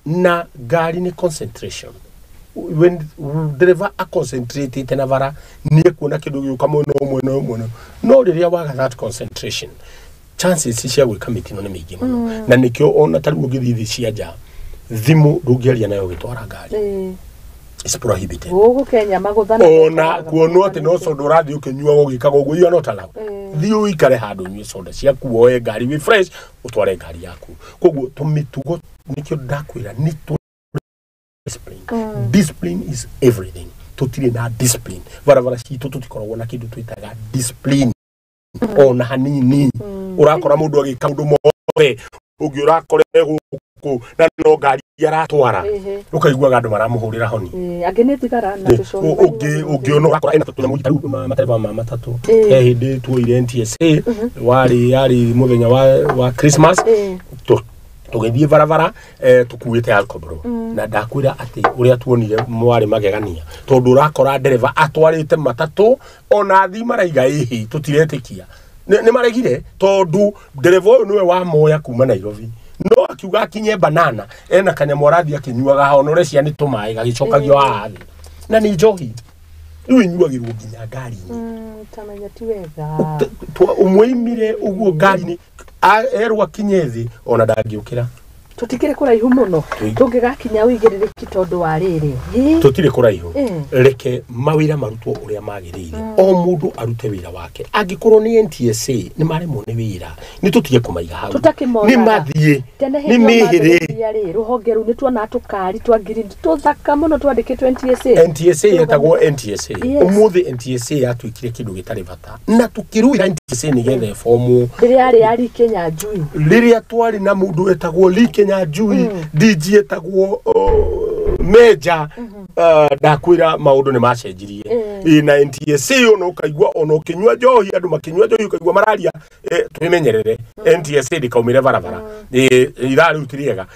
Na ngari nĩ concentration. When driver a concentrate na bara nĩ ekuona kĩndũ gĩũka mwena ũmwe na ũmwe, no rĩrĩa waga that concentration, chances cia gwĩka mĩtino nĩ mĩingĩ mũno. Na nĩkĩo ona ta rĩu ũngĩthiĩ thĩ cia nja, thimũ ndũngĩaria nayo ũgĩtwara ngari, it's prohibited. Gũkũ Kenya magũthana ona kuonwo atĩ no soda ũrathiĩ ũkĩnyuaga ũgĩkaga ũguo, you are not allowed. Thiĩ ũikare handũ ũnyue soda ciaku, woe ngari wĩ fresh, ũtware ngari yaku. Koguo tũmĩtugo nĩkĩo ndakwĩra nĩ discipline. Discipline is everything. Tũtirĩ na discipline barabara citũ, tũtikoragwo na kĩndũ twĩtaga discipline ona hanini. Ũrakora mũndũ agĩka ũndũ mothe ũngĩ ũrakora gũkũ na no ngari aratwara, ũkaiguaga andũ maramũhũrĩra honi. Angĩ nĩ thigara na tũcohi. Ũngĩ ona ũrakora ena tũnyamũ tarĩu matereba ma matatũ. He hĩndĩ tuoire NTSA, warĩ yarĩ mũthenya wa Christmas, tũgĩthiĩ barabara tũkuĩte alcohol, na ndakwĩra atĩ ũrĩa tuonire mwarĩ magegania, tondũ ũrakora ndereba atwarĩte matatũ ona athii maraiga ĩhĩ tũtiretĩkia nĩ maregire, tondũ ndereba ũyũ nĩwe wamoya kuma Nairobi, no akiuga akinye banana ena kanyamũ arathiĩ akĩnyuaga haha, ona ũrecia nĩ tũmaĩ gagĩcokagio haha thĩ, na nĩ njohi rĩu ĩnyuagĩrwo nginya ngari-inĩ. Tamenya ti wega ũmũimire ũguo ngari-inĩ, erwo akinye thĩ ona ndangĩũkĩra. Tutikire kuraihu muno tungigakinya uigiririkia tondu wa riri tutire kuraihu reke mawira marutwo uria magirire o mundu arute wira wake angikorwo ni NTSA ni maremwo ni wira ni tutige kumaiga hau ni mathie ni mihire ruhonge ru ni tuona tukari twa green tuthaka muno twandikitwo NTSA NTSA yetagwo NTSA umuthi NTSA yatuikire kindu gitari bata na tukiruira NTSA ni gethe fomu riria ari Kenya Njui riria twari na mundu wetagwo Lee Kenya Njui DG etagwo Meja ndakwira maundu ni macenjirie na NTSA ono ukaigua ono ukinyua njohi andu makinyua njohi ukaigua mararia twimenyerere NTSA ndikaumire barabara ithaa riu ti riega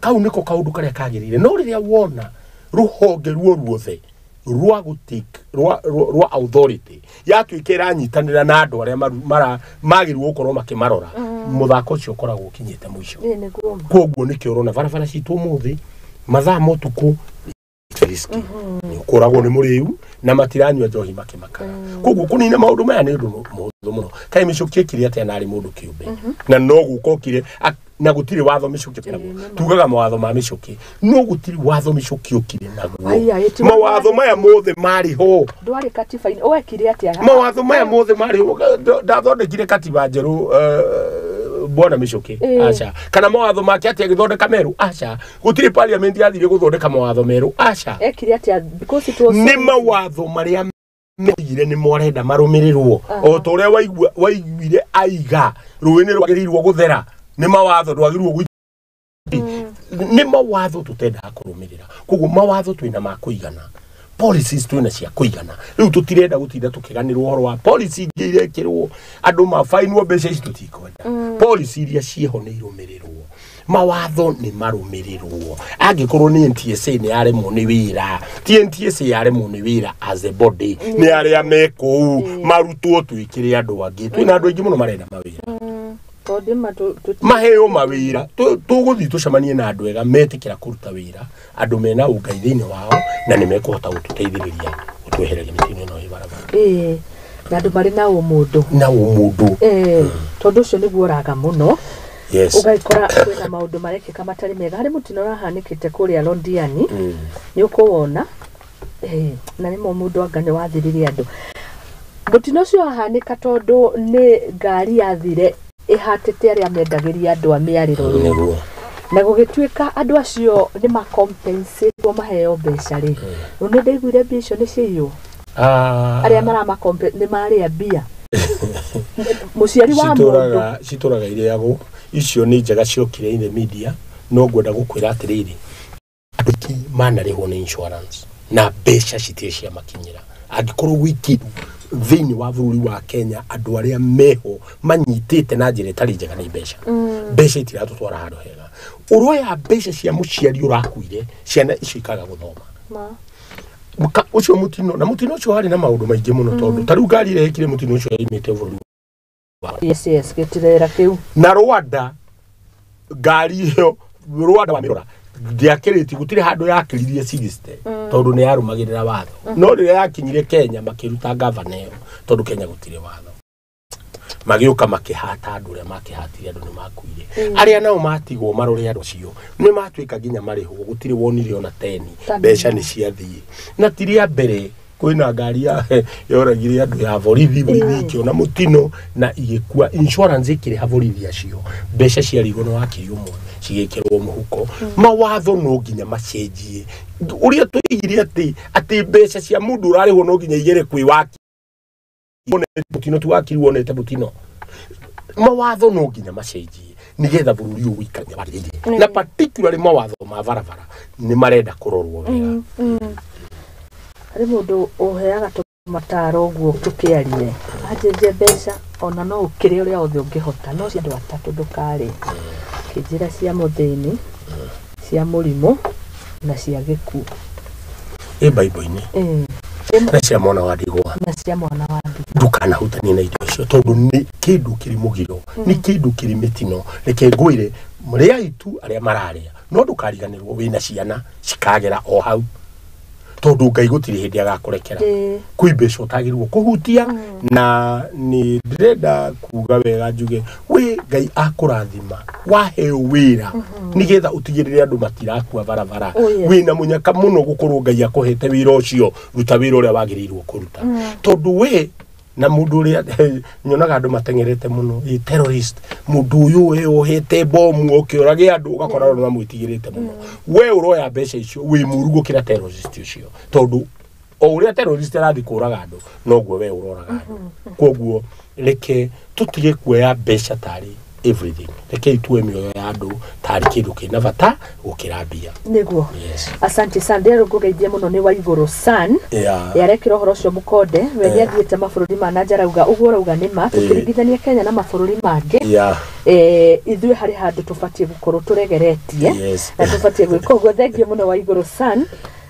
kau niko kaundu karia kagirire no riria wona ruhonge ruo ruothe rwa gutik rwa authority yatuika iranyitanira na andu aria mara magirwo gukorwo makimarora muthako ucio ukoragwo ukinyite muico koguo nikio urona barabara citu umuthi mathaa motuku riski ni ukoragwo ni muriu na matiranyua njohi makimakaga koguo kunina maundu maya ni undu muhuthu muno kai micuki ikire atia nari mundu kiumbe na no gukokire na gutiri watho micuki naguo tugaga mawatho ma micuki no gutiri watho micuki ukire naguo mawatho maya mothe mari ho ndwari katiba wekire atia mawatho maya mothe mari ho ndathondekire katiba njeru bwana micuki acha kana mawatho make atia githondeka meru acha gutiri parliament yathire guthondeka mawatho meru acha ekire atia because it was ni mawatho maria meigire ni mwarenda marumirirwo o ta uria waiguire aiga ruini rwagiriirwo guthera ni mawatho ndwagiriirwo ni mawatho tutendaga kurumirira koguo mawatho twina ma kuigana policies twina cia kuigana riu tutirenda gutinda tukiganirwo uhoro wa policy ingi irekirwo andu mabainwo mbeca ici tutikwenda policy iria ciho ni irumirirwo mawatho ni marumirirwo angikorwo ni NTSA ni yaremwo ni wira ti NTSA yaremwo ni wira as a body ni aria me kuu marutwo twikire andu angi twina andu aingi muno marenda mawira maheo mawira tuguthi tucemanie na andu ega metikira kuruta wira andu mena ungai thiini wao na ni mekuhota gututeithiriria gutwehereria mitino ino i barabara na andu mari na umundu na umundu tondu ucio niguo uraga muno yes ugaikora kwina maundu marekeka matari mega hari mutino urahanikite kuria Londiani ni ukuwona na nimo mundu anga ni wathiririe andu mutino ucio wahanika tondu ni ngari yathire ihatete aria mendagiria andu a miariro niguo na gugituika andu acio ni macompensate maheo mbeca ri ni ndaiguire mbia icio ni ciiywo aria maramakompe ni maria mbia muciari wa mundu cituraga iriagwo icio ni njega ciokire in the media no ngwenda gukwira atiriri andu aingĩ manarĩhwo nĩ insurance na mbeca citirĩ ciamakinyĩra angikorwo gwĩ kĩndũ thĩinĩ wa bũrũri wa Kenya andũ arĩa meho manyitĩte na njĩra ĩtarĩ njega nĩ mbeca mbeca itiratũtwara handũ hega ũroya mbeca cia mũciari ũrakuire ciana icio ikaga gũthoma ũcio mũtino na mũtino ũcio warĩ na maũndũ maingĩ mũno tondũ ta rĩu ngari ĩrĩa ĩkire mũtino ũcio yaimĩte bũrũri wa yes yes gĩtirera kĩu na Rwanda ngari ĩyo Rwanda wamĩrora ndiakĩrĩtie gũtirĩ handũ yakĩririe 60 tondũ nĩ yarũmagĩrĩra watho no rĩrĩa yakinyire Kenya makĩruta gavana ĩyo tondũ Kenya gũtirĩ watho magĩũka makĩhata andũ ũrĩa makĩhatire andũ nĩ makuire arĩa nao matigwo marore andũ acio nĩ matuĩka nginya marĩhwo gũtirĩ wonire ona teni mbeca nĩ ciathiĩ na ti rĩa mbere kwĩna ngari yoragire andũ ya borithi borithi ikĩona mũtino na igĩkua insurance ĩkĩrĩha borithi acio mbeca ciarigwo nĩ wakiri ũmwe cigĩkĩrwo mũhuko mawatho no nginya macenjie ũrĩa tũigire atĩ mbeca cia mũndũ ũrarĩhwo no nginya igere kwĩ wakiri mũtino ti wakiri wonete mũtino mawatho no nginya macenjie nigetha bũrũri ũyũ ũikare wagĩrĩire na particularly mawatho ma barabara nĩ marenda kũrorwo wega harĩ mũndũ ũheaga tũmataro ũguo tũkĩarie anjĩnjie mbeca ona no ũkĩrĩe ũrĩa othe ũngĩhota no cia andũ atatũ ndũkarĩe kĩnjĩra cia mũthĩni cia mũrimũ na cia gĩkuũ ĩ Bible-inĩ na cia mwana wa ndigwa na cia mwana wa ndigwa ndukanahutanie na indo icio tondũ nĩ kĩndũ kĩrĩ mũgiro nĩ kĩndũ kĩrĩ mĩtino reke ngwĩre rĩai tu arĩa mararĩa no ndũkariganĩrwo wĩna ciana cikagera o hau Tondu Ngai gutiri hindi agakurekera. Kwi mbeca utagirwo kuhutia na ni ndirenda kuga wega njuge we Ngai akurathima waheo wira nigetha utigirire andu matirakua barabara. Wina munyaka muno gukorwo Ngai akuhete wira ucio ruta wira uria wagirirwo kuruta tondu we na mundu uria nyonaga andu matengerete muno i terrorist mundu uyu we ohete bomu ukiurage andu ugakora no mamwitigirite muno we uroya mbeca icio wi muru gukira terrorist ucio tondu o uria terrorist arathi kuraga andu noguo we uroraga andu koguo reke tutige kuoya mbeca tari everything reke itue mioyo ya andu tari kindu kina bata gukira mbia niguo. Yes. Asante sana ndero ngugeithie muno ni Waiguru San yarekira uhoro ucio mukonde we ni athiite mabũrũri ma na nja rauga uguo rauga ni ma tukiringithania Kenya na mabũrũri mangĩ ithuĩ harĩ handũ tũbatiĩ gũkorwo tũregeretie na tũbatiĩ gwĩka ũguo. Thengiũ mũno Waiguru San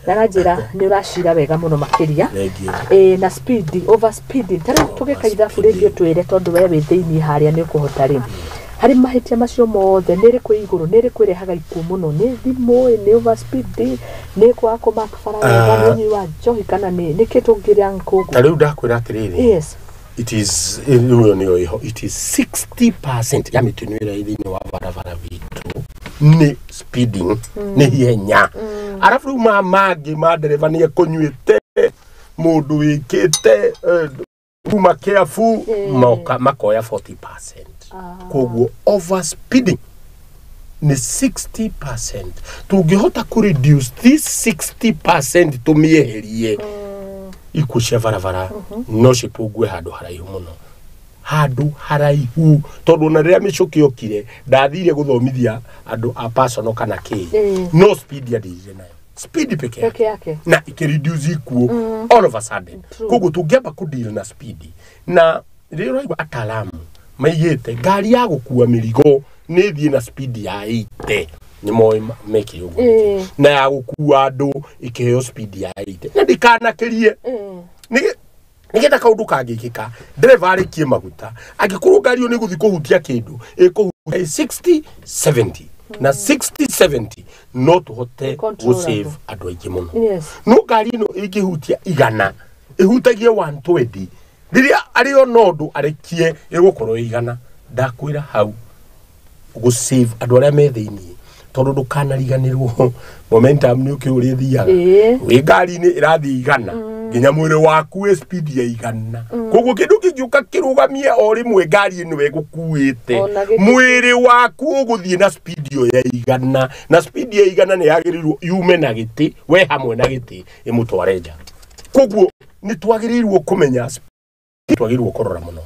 na ranjĩra nĩ ũracira wega mũno makĩria na speed over speed tarĩu tũgĩka ithabu rĩngĩ ũtwĩre tondũ we wĩ thĩinĩ harĩa nĩ ũkũhota rĩ harĩ mahĩtia macio mothe nĩ rĩkũ igũrũ nĩ rĩkũ ĩrehaga ikuũ mũno nĩ thimũ nĩ over speed nĩ kwaga kũmark bara wega nĩ ũnyui wa njohi kana nĩ nĩkĩ tũngĩrĩa kũguo ta rĩu ndakwĩra atĩrĩrĩ. Yes. It is it is 60% ya mĩtino ĩrĩa ĩ thĩinĩ wa barabara witũ nĩ speeding nĩ ihenya arabu rĩu ma mangĩ ma ndereba nĩ ekũnyuĩte mũndũ wĩkĩte kuma careful makoya 40%. Koguo over speeding ni 60%. Tungihota ku reduce this 60% tumieherie ikuũ cia barabara no cipungue handũ haraihu mũno handũ haraihu tondu ona rĩrĩa mĩcũkĩ yokire ndathire gũthomithia andũ a personal kana kĩ no speed yathire nayo speed peke yake na ikireduce ikuũ all of a sudden. Koguo tũngĩamba kũ deal na speed na rĩrĩa ũraigua ataalamu maigĩte ngari ya gũkua mĩrigo nĩ ĩthiĩ na speed ya 80 nĩ moĩ mekire ũguo na ya gũkua andũ ĩkĩheo speed ya 80 na ndĩkanakĩrie nĩgetha kaũndũ kangĩkĩka ndereba arĩkie maguta angĩkorwo ngari ĩyo nĩ ĩgũthiĩ kũhutia kĩndũ ĩkũhutia 60 70 na 60 70 no tũhote gũsave andũ aingĩ mũno. No ngari ĩno ĩngĩhutia igana ĩhutagie 120 rĩrĩa arĩ ona ũndũ arekie ĩgũkorwo igana ndakwĩra hau gũsave andũ arĩa me thĩinĩ tondũ ndũkanariganĩrwo momentum nĩ ũkĩ ũrĩa ĩthiaga wĩ ngari-inĩ ĩrathiĩ igana nginya mwĩrĩ waku wĩ speed ya igana koguo kĩndũ kĩngĩũka kĩrũgamie o rĩmwe ngari ĩno ĩgũkuĩte mwĩrĩ waku ũgũthiĩ na speed ĩyo ya igana na speed ya igana nĩ yagĩrĩirwo yume na gĩtĩ we hamwe na gĩtĩ ĩmũtware nja. Koguo nĩ twagĩrĩirwo kũmenya twagĩrĩirwo kũrora mũno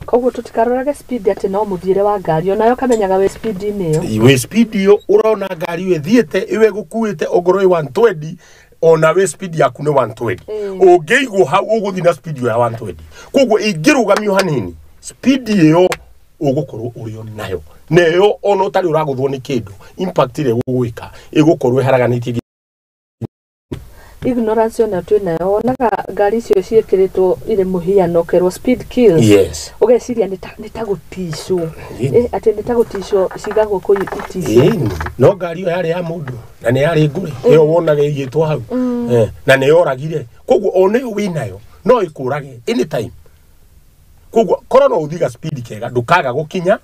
koguo tutikarorage speed ati no muthiire wa ngari onayo kamenyaga we speed inĩ ĩyo we speed ĩyo ũrona ngari ĩyo ĩthiĩte ĩwe gũkuĩte ongorwo ĩ 120 ona we speed yaku nĩ 120 ũngĩigwo hau ũgũthiĩ na speed ĩyo ya 120 koguo ĩngĩrũgamio hanini speed ĩyo ũgũkorwo ũrĩ onayo na ĩyo ona ũtarĩ ũragũthwo nĩ kĩndũ impact ĩrĩa ĩgũgwĩka ĩgũkorwo ĩharaganĩtie ignorance ona twĩ nayo wonaga ngari icio ciĩkĩrĩtwo irĩ mũhiano ũkerwo speed kills. Yes. Ũgeciria nĩ ta gũticwo atĩ nĩ ta gũticwo cigagwo kũu iticio no ngari ĩyo yarĩ ya mũndũ na nĩ yarĩ ngũrĩ ĩyo wonaga ĩigĩtwo hau na nĩ yoragire koguo ona ĩyo wĩnayo no ĩkũrage anytime koguo korwo no ũthiga speed kega ndũkaga gũkinya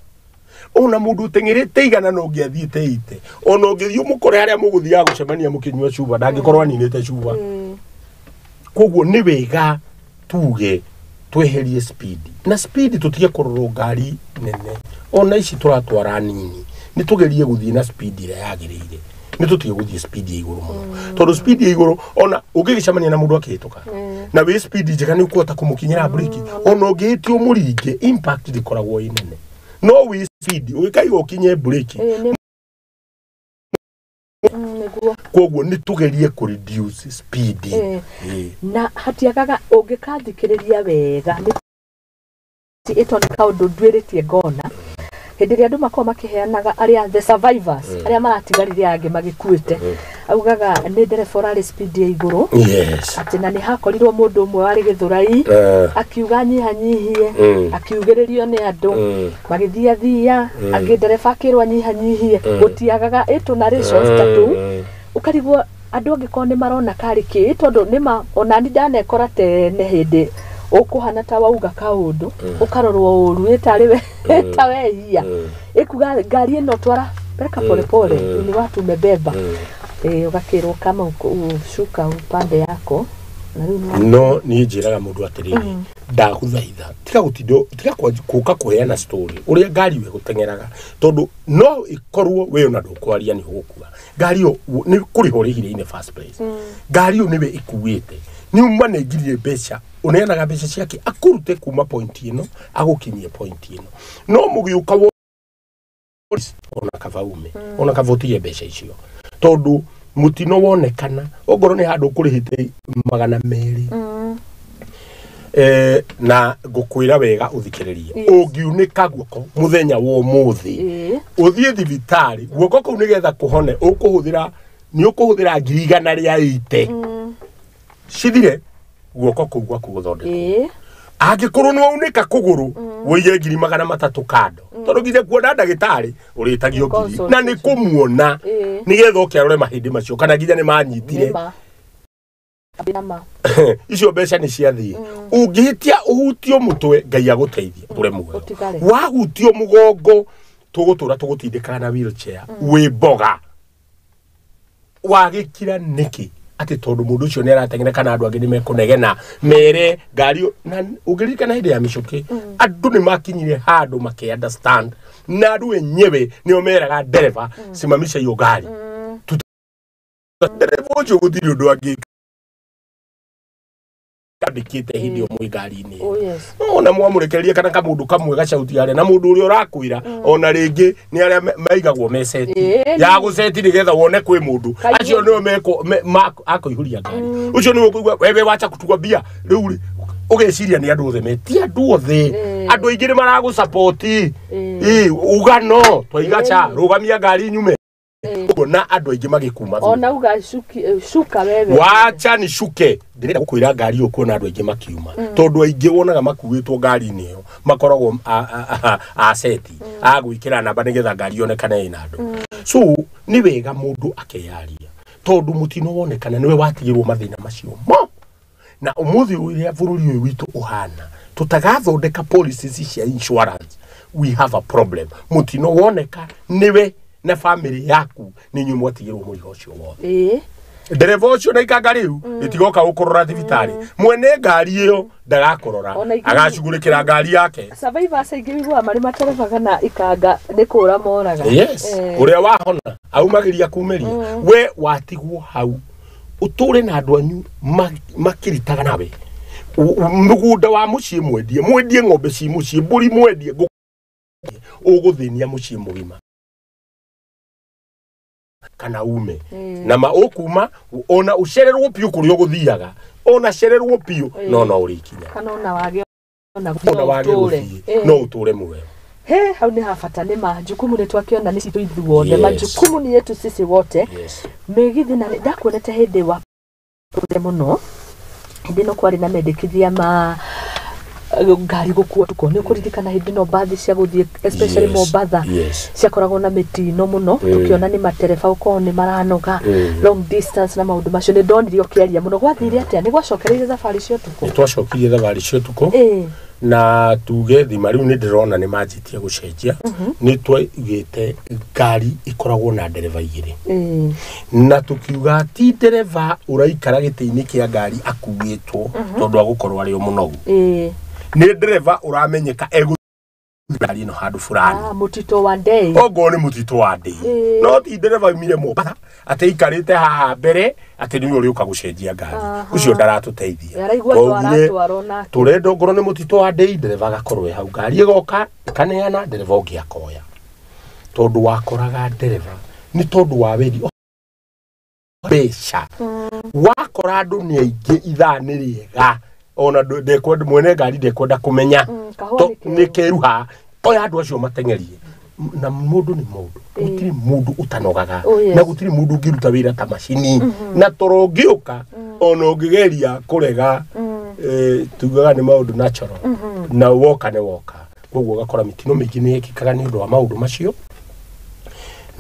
ona mundu uteng'erete igana no ũngĩathiĩte ite ona ũngĩthiĩ ũmũkore harĩa mũgũthiaga gũcemania mũkĩnyua cuba ndangĩkorwo aninĩte cuba koguo nĩ wega tuge tweherie speed na speed tũtige kũrorwo ngari nene ona ici tũratwara nini nĩ tũgerie gũthiĩ na speed ĩrĩa yagĩrĩire nĩ tũtige gũthiĩ speed ya igũrũ mũno tondũ speed ya igũrũ ona ũngĩgĩcemania na mũndũ akĩhĩtũka na wĩ speed njega nĩ ũkũhota kũmũkinyĩra breki ona ũngĩhĩtia ũmũringe impact ndĩkoragwo ĩ nene no wĩ speed ũgĩkaigwo ũkinye breki koguo nĩ tũgerie kũ reduce speed na hatiagaga ũngĩkathikĩrĩria wega ĩto nĩ kaũndũ nduĩrĩtie ngona hĩndĩ ĩrĩa andũ makoragwo makĩheanaga arĩa the survivors arĩa maratigarire angĩ magĩkuĩte augaga nĩ ndereba ũrarĩ speed ya igũrũ atĩ na nĩ hakorirwo mũndũ ũmwe warĩ Gĩthũrai akiuga nyihanyihie akiugĩrĩrio nĩ andũ magĩthiathia angĩ ndereba akĩrwo anyihanyihie gũtiagaga ĩtũ narrations ta tũu ũkarigwo Andũ angĩkorwo nĩ marona karĩ kĩ, tondũ nĩma onani ndanekora tene hĩndĩ ũkũhana ta wauga kaũndũ, ũkarorwo ũru ĩtarĩ we ta wehia, ĩkuga ngari ĩno twara peleka pole pole, ni watu umebeba. Ũgakĩrwo kama shuka upande yako na rĩu No niĩ njĩraga mũndũ atĩrĩrĩ, ndagũthaitha, tiga gũtinda, tiga kũka kũheana story ũrĩa ngari ĩyo ĩgũteng'eraga, tondũ no ĩkorwo we ona ndũkwaria nĩ ũgũkua ngari ĩyo. Nĩ kũrĩha ũrĩhire in the first place. Ngari ĩyo nĩwe ĩkuĩte, nĩ ũmanengirire mbeca, ũneanaga mbeca ciake akũrute kuma point ĩno agũkinyie point ĩno, no mũgĩũka ona kaba ume, ona kaba ũtige mbeca icio, tondũ mũtino wonekana ongorwo nĩ handũ ũkũrĩhĩte 200. Na ngũkwĩra wega ũthikĩrĩrie. Ũngiunĩka guoko mũthenya wa ũmũthĩ, ũthiĩ thibitarĩ, guoko kũu nĩgetha kũhone ũkũhũthĩra, nĩ ũkũhũthĩra 180,000 cithire guoko kũu gwaku gũthondekwo. Angĩkorwo nĩ waunĩka kũgũrũ, wũige 300,000 kando, tondũ nginya kuona ndagĩtarĩ ũrĩtagio ngiri na nĩ kũmuona, nĩgetha oke arore mahĩndĩ macio kana nginya nĩ manyitire. Nĩma. Nĩma. Icio mbeca nĩ ciathiĩ. Ũngĩhĩtia ũhutio mũtwe, Ngai agũteithie ũre muoyo. Ũtigare. Wahutio mũgongo, tũgũtũra tũgũtindĩkaga na wheelchair wĩ mboga. Wagĩkira nĩkĩ? Atĩ tondũ mũndũ ũcio nĩ arateng'era kana andũ angĩ nĩ mekũnegena mere ngari na ũngĩririkana hĩndĩ ya mĩcũkĩ, andũ nĩ makinyire handũ makĩ understand, na andũ enyewe nĩo meraga ndereba, simamisha hiyo gari. Ndereba ũcio gũtirĩ ũndũ angĩka, andĩkĩte hĩndĩ ĩyo mwĩ ngari-inĩ ĩyo. Oh yes. Ona mwamũrekereria kana kamũndũ kamwe gacauti harĩa, na mũndũ ũrĩa ũrakwĩra ona rĩngĩ nĩ arĩa maigagwo meceti ya gũceti nĩgetha wone kwĩ mũndũ. Acio nĩo meko akũihũria ngari, ũcio nĩwe ũkũigua wewe wacha kutuambia. Rĩu rĩ, ũgeciria nĩ andũ othe me ti andũ othe. Andũ aingĩ nĩ maragũsapoti. Uga no twaiga cha rũgamia ngari nyume. Ũguo na andũ aingĩ magĩkuma thutha. Ona uga shuka wewe. Wacha ni shuke, ndĩrenda gũkwĩra ngari ĩyo kuona andũ aingĩ makiuma, tondũ aingĩ wonaga makuĩtwo ngari-inĩ ĩyo makoragwo aceti a gwĩkĩra namba nĩgetha ngari yonekane ĩna andũ. So nĩ wega mũndũ akeyaria, tondũ mũtino wonekana nĩwe watigĩrwo mathĩna macio mo. Na ũmũthĩ ũrĩa bũrũri ũyũ witũ ũhana, tũtagathondeka policies cia insurance, we have a problem. Mũtino woneka nĩwe na family yaku nĩ inyuĩ mwatigĩrwo mũrigo ũcio wothe. Ndereba ũcio na ikanga rĩu rĩtigoka gũkũrora thibitarĩ, mwene ngari ĩyo ndagakũrora. Ona Agacugurĩkĩra ngari yake. Survivors aingĩ wiguaga marĩ matereba kana ikanga nĩ kũra moraga. Yes. Ũrĩa wahona aumagĩria kumĩria, we watigwo hau ũtũre na andũ anyu makĩritaga nawe. Mũgũnda wa mũciĩ mwendie, mwendie ng'ombe ci mũciĩ, mbũri mwendie, ngũkũ, ũgũthĩnia mũciĩ mũgima kana ume. Na ma ũkuma ona ũcererwo biũ kũrĩa ũgũthiaga, ona cererwo biũ, no ũrĩkinya. Kana ona wage ona ona wage ũtũre. gũthiĩ no ũtũre muoyo. He hau nĩ habata, nĩ majukumu nĩ twakĩona nĩ citũ ithuothe. Majukumu ni yetu sisi wote. Mĩgithi na ndakuonete hĩndĩ wa mũno, hĩndĩ ĩno kwarĩ na mendekithia ma ngari gũkuo tukũ, nĩ ũkũririkana hĩndĩ ĩno mbathi cia gũthiĩ especially Mombatha ciakoragwo na mĩtino mũno, tũkĩona nĩ matereba gũkorwo nĩ maranoga long distance na maũndũ macio. Nĩ ndonire ũkĩaria mũno, gwathire atĩa? Nĩ gwacokereire thabarĩ cia ũtukũ? Nĩ twacokirie thabarĩ cia ũtukũ. Na tuge thima rĩu nĩ ndĩrona nĩ manjĩtie gũcenjia. Nĩ twaigĩte ngari ĩkoragwo na ndereba igĩrĩ, na tukiuga ti ndereba ũraikara gĩtĩ-inĩ kĩa ngari akuĩtwo, tondũ agũkorwo arĩ o mũnogu. Nĩ ndereba ũramenyeka egũthiĩ ngari ĩno handũ fulani. Ah, mũtitũ wa Ndei. Ongorwo nĩ mũtitũ wa Ndei. No ti ndereba aumire Mombatha atĩ aikarĩte haha mbere atĩ nĩwe ũrĩũka gũcenjia ngari. Ũcio ndaratũteithia. Araigua Twaugire, twaratwarwo nake. Tũrenda ongorwo nĩ mũtitũ wa Ndei, ndereba agakorwo e hau, ngari ĩgoka ĩkaneana, ndereba ũngĩ akoya, tondũ wakoraga ndereba nĩ tondũ wa wendi mbeca, wakora andũ nĩ aingĩ, ithaa nĩ rĩega, ona ndekwenda mwene ngari ndekwenda kũmenya. Kahũa nĩ keru. Nĩ keruha, oya andũ acio mateng'erie. Na mũndũ nĩ mũndũ, gũtirĩ mũndũ ũtanogaga. Oh, yes. Na gũtirĩ mũndũ ũngĩruta wĩra ta macini, na toro ũngĩũka ona ũngĩgeria kũrega, tugaga nĩ maũndũ natural, na woka nĩ woka. Koguo ũgakora mĩtino mĩingĩ nĩ yekĩkaga nĩ ũndũ wa maũndũ macio.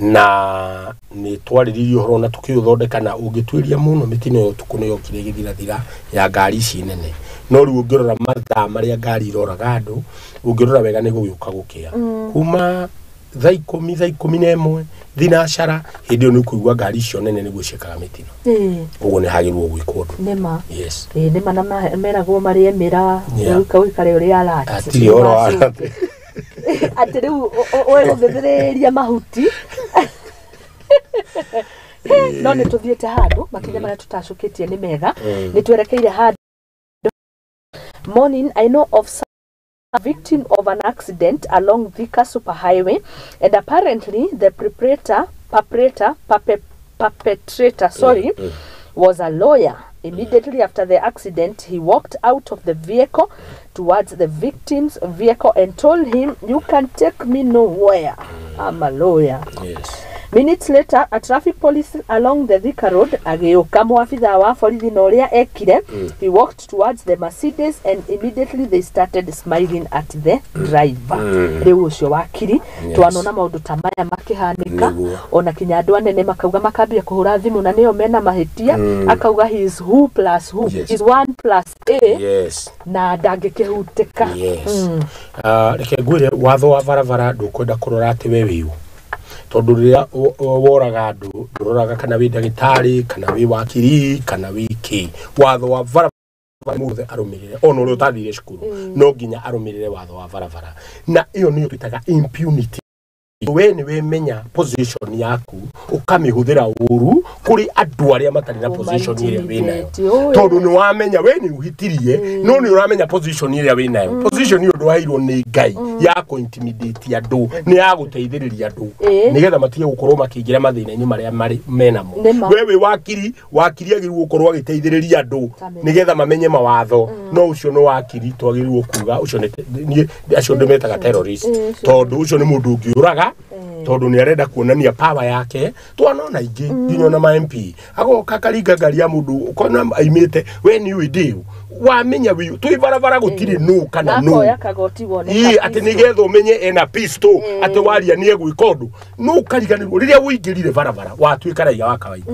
Na nĩ twarĩrĩirie ũhoro na tũkĩũthondeka na ũngĩtuĩria mũno mĩtino ya ũtukũ nĩ yokire ĩgĩthirathira ya ngari ici nene. No rĩu ũngĩrora mathaa marĩa ngari iroraga andũ, ũngĩrora wega nĩ gũgĩũka gũkĩa. Kuma thaa 10, thaa 11, thinacara, hĩndĩ ĩyo nĩ ũkũigua ngari icio nene nĩguo ciĩkaga mĩtino. Ũguo nĩ hagĩrĩirwo gwĩkwo ũndũ. Nĩma. Yes. Ĩĩ nĩma, na meragwo marĩe mĩraa, ũikare ũrĩ alert. Hatirĩ ũhoro wa Ũgacoke. Atĩ rĩu ũgũthĩthĩrĩria mahuti. No nĩ tũthiĩte handũ makinya marĩa tũtacũkĩtie nĩ mega. Nĩ twerekeire handũ. Morning, I know of some victim of an accident along Thika Superhighway, and apparently the perpetrator, sorry, was a lawyer. Immediately after the accident, he walked out of the vehicle towards the victim's vehicle and told him, "You can take me nowhere. I'm a lawyer." Yes. Minutes later, a traffic police along the Thika Road agĩũka mwabithaa wa borithi na ũrĩa ekire, he walked towards the Mercedes and immediately they started smiling at the driver. Rĩu ũcio wakiri. Twanona maũndũ ta maya makĩhanĩka. Nĩguo. Ona kinya andũ anene makauga makambia kũhũra thimũ na nĩo mena mahĩtia, akauga he is who plus who is one plus a na ndangĩkĩhutĩka. Yes. Reke ngwĩre, watho wa barabara ndũkwenda kũrora atĩ we wĩũ, tondũ rĩrĩa woraga andũ ndũroraga kana wĩ ndagĩtarĩ kana wĩ wakiri kana wĩ kĩ. Watho wa barabara mũndũ arũmĩrĩre, ona ũrĩa ũtathire cukuru no nginya arũmĩrĩre watho wa barabara, na ĩyo nĩyo twĩtaga impunity. We nĩ wemenya position yaku ũkamĩhũthĩra ũru kũrĩ andũ arĩa matarĩ na position ĩrĩa wĩnayo. Intimidate, oh, tondũ nĩ wamenya we nĩ ũhĩtirie, no nĩ ũramenya position ĩrĩa wĩnayo, position ĩyo ndwaheirwo nĩ Ngai ya kũ intimidate andũ, nĩ ya gũteithĩrĩria andũ nĩgetha matige gũkorwo makĩingĩra mathĩna-inĩ marĩa marĩ menamo. Nĩma. We wĩ wakiri, wakiri agĩrĩirwo gũkorwo agĩteithĩrĩria andũ Kameme. nĩgetha mamenye mawatho, no ũcio nĩ wakiri twagĩrĩirwo kuga ũcio nĩ niĩ acio ndĩmetaga terrorist, tondũ ũcio nĩ mũndũ ũngĩũraga, tondũ nĩ arenda kuonania power yake. Twanona ingĩ nginya ona ma MP agoka akaringa ngari ya mũndũ ũkona aimĩte we nĩ ũĩ ndĩũ wamenya wĩ twĩ barabara gũtirĩ nũ kana nũ. Akoya kagoti wone Ii, ka atĩ pistol. nĩgetha ũmenye ena pistol, atĩ waria nĩ egwĩka ũndũ no ũkariganĩrwo rĩrĩa ũingĩrire barabara watuĩka raia wa kawaida.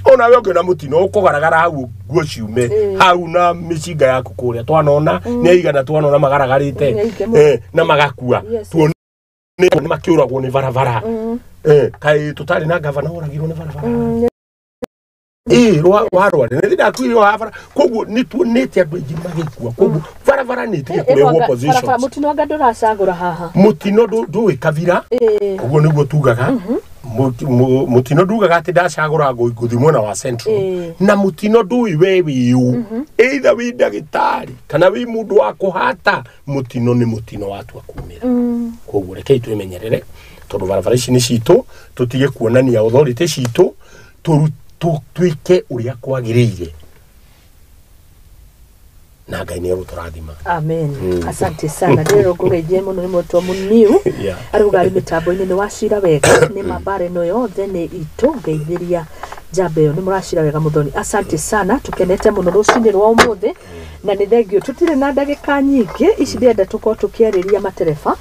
Onawe ũngĩona mũtino ũkũgaragara hau nguo ciume hau na mĩcinga yaku kũrĩa, twanona nĩ aigana, twanona magaragarĩte Nĩ aingĩ mũno. Na magakua. Tuone nĩ makĩũragwo nĩ barabara. Kaĩ tũtarĩ na gavana oragirwo nĩ barabara ĩĩ warware nĩ ndakuire wa bara, koguo nĩ tuonete andũ aingĩ magĩkua, koguo barabara nĩ ĩtige kũrehwo Barabara positions. Mũtino anga ndũracagũra haha. Mũtino ndũĩ kabira. Ũguo nĩguo tugaga. Mũtino ndugaga atĩ ndacagũra ngũthiĩ mwena wa Central. Na mũtino ndũĩ we wĩũ, either wĩ ndagĩtarĩ kana wĩ mũndũ wa kũhata, mũtino nĩ mũtino watua kumĩra. Koguo rekei twĩmenyerere, tondũ barabara ici nĩ citũ, tũtige kuonania authority citũ, twĩke ũrĩa kwagĩrĩire na Ngai nĩ egũtũrathima. Amen. Asante sana, ndĩrerwo ngũgeithie mũno nĩ mwetwo Mũniu. Arauga arĩ mĩtambo-inĩ nĩ wacira wega, nĩ mambara ĩno yothe nĩ itũ ngeithĩria njamba ĩyo, nĩ mũracira wega mũthoni, asante sana, tũkenete mũno rũcinĩ rwa ũmũthĩ na nĩ thengio. Tũtirĩ na ndagĩka nyingĩ ici, ndĩrenda tũkorwo tũkĩarĩria matereba,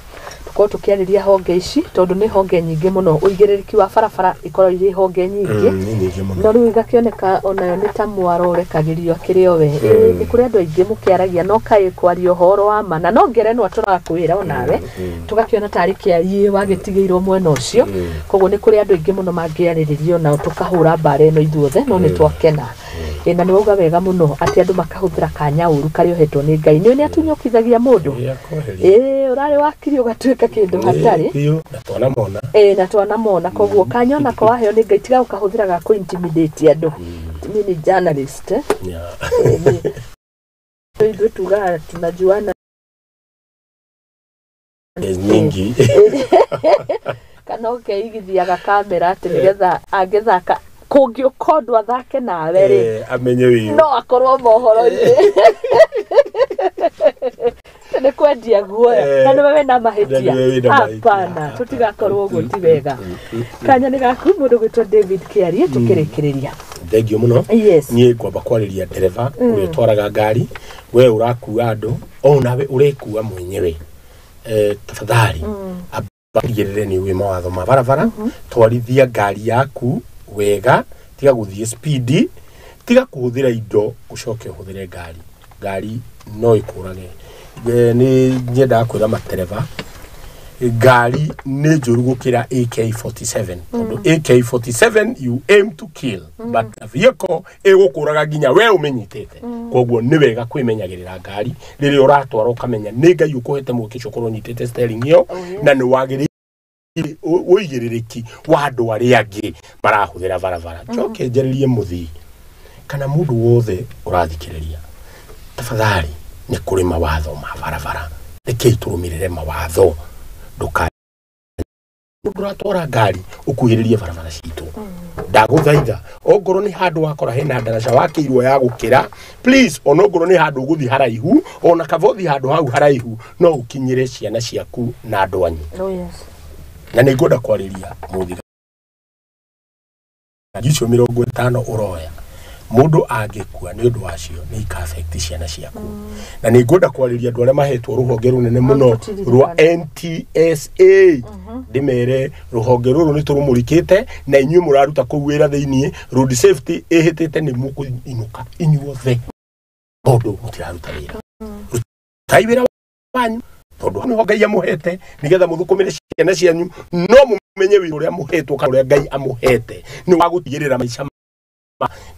tũkorwo tũkĩarĩria honge ici, tondũ nĩ honge nyingĩ mũno, ũigĩrĩrĩki wa barabara ikoragwo irĩ honge nyingĩ. Nĩ nyingĩ mũno. No rĩu igakĩoneka onayo nĩ ta mwaro ũrekagĩrio akĩrĩ o we. Ĩĩ, nĩ kũrĩ andũ aingĩ mũkĩaragia, no kaĩ kwaria ũhoro wa ma na no ngerenwa tũrakwĩra onawe tũgakĩona tarĩ kĩariĩ wagĩtigĩirwo mwena ũcio. Koguo nĩ kũrĩ andũ aingĩ mũno mangĩarĩrĩrio nao tũkahũra mbara ĩno ithuothe, no nĩ twakena. Ĩ, na nĩ wauga wega mũno atĩ andũ makahũthĩra kanya ũru karĩa ũhetwo nĩ Ngai, nĩ nĩ atunyũkithagia mũndũ. Ĩĩ, akoheria. Ĩĩ, ũrarĩ wakiri ũgatuĩka kĩndũ hatarĩ. Biũ, na twanamona. Ĩĩ, na twanamona, koguo kanya onako waheo nĩ Ngai tiga gũkahũthĩra ga kũ-intimidate andũ. Niĩ nĩ journalist, eh? Ĩĩ, ithuĩ tugaga tunajuana. Nyingi. Kana ũkeigithia gakamera atĩ nĩgetha angĩthaka kũngĩũka ũndũ athake nawe rĩ, amenye wĩ no akorwo mohoro-inĩ nĩ kwendia guoya na nĩwe wĩna mahĩtia. Na nĩwe wĩna mahĩtia. Hapana, tũtigakorwo ũguo, ti wega. Kanya nĩ gaku, mũndũ gwĩtwo David Kĩarie, tũkĩrĩkĩrĩria. Thengio mũno. Yes. Niĩ ngwamba kwarĩria ndereba ũrĩa ũtwaraga ngari, we ũrakua andũ onawe ũrekua mwenyewe, tafadhali. Tigĩrĩre nĩ ũĩ mawatho ma barabara, twarithia ngari yaku wega, tiga gũthiĩ speed, tiga kũhũthĩra indo ũcoke ũhũthĩre ngari. Ngari no ĩkũrage. Nĩ nyendaga kwĩra matereba ngari nĩ njũru gũkĩra AK47, tondũ AK47 you aim to kill, but a vehicle ĩgũkũraga nginya we ũmĩnyitĩte. Koguo nĩ wega kwĩmenyagĩrĩra ngari rĩrĩa ũratwara, ũkamenya nĩ Ngai ũkũhete mweke ũcio ũkorwo ũnyitĩte steering ĩyo, na nĩ wagĩrĩire ũigĩrĩrĩki wa andũ arĩa angĩ marahũthĩra barabara. Njoke njarĩrie mũthii kana mũndũ wothe ũrathikĩrĩria, tafadhali, nĩ kũrĩ mawatho ma barabara, rekei tũrũmĩrĩre mawatho. Ndũka ũratwara ngari ũkuhĩrĩrie barabara citũ, ndagũthaitha. Ongorwo nĩ handũ wakora hena ndaraca wakĩirwo ya gũkĩra, please, ona ongorwo nĩ handũ ũgũthiĩ haraihu, ona kaba ũthiĩ handũ hau haraihu, no ũkinyĩre ciana ciaku na andũ anyu. Oh yes. Na nĩ ngwenda kwarĩria mũthigari icio 50 ũroya, mũndũ angĩkua nĩ ũndũ wacio nĩ ika affect ciana ciaku. Na nĩ ngwenda kwarĩria andũ arĩa mahetwo rũhonge rũnene mũno rwa NTSA, ndĩmere rũhonge rũrũ nĩ tũrũmũrikĩte na inyuĩ mũraruta kũu wĩra thĩiniĩ. Road safety ĩhĩtĩte nĩ mũkũinũka inyuothe tondũ mũtiraruta wĩra. Rutai wĩra wanyu, tondũ nĩho Ngai amũhete nĩgetha mũthũkũmĩre ciana cianyu. No mũmenye wĩra ũrĩa mũhetwo kana ũrĩa Ngai amũhete nĩ wa gũtigĩrĩra maica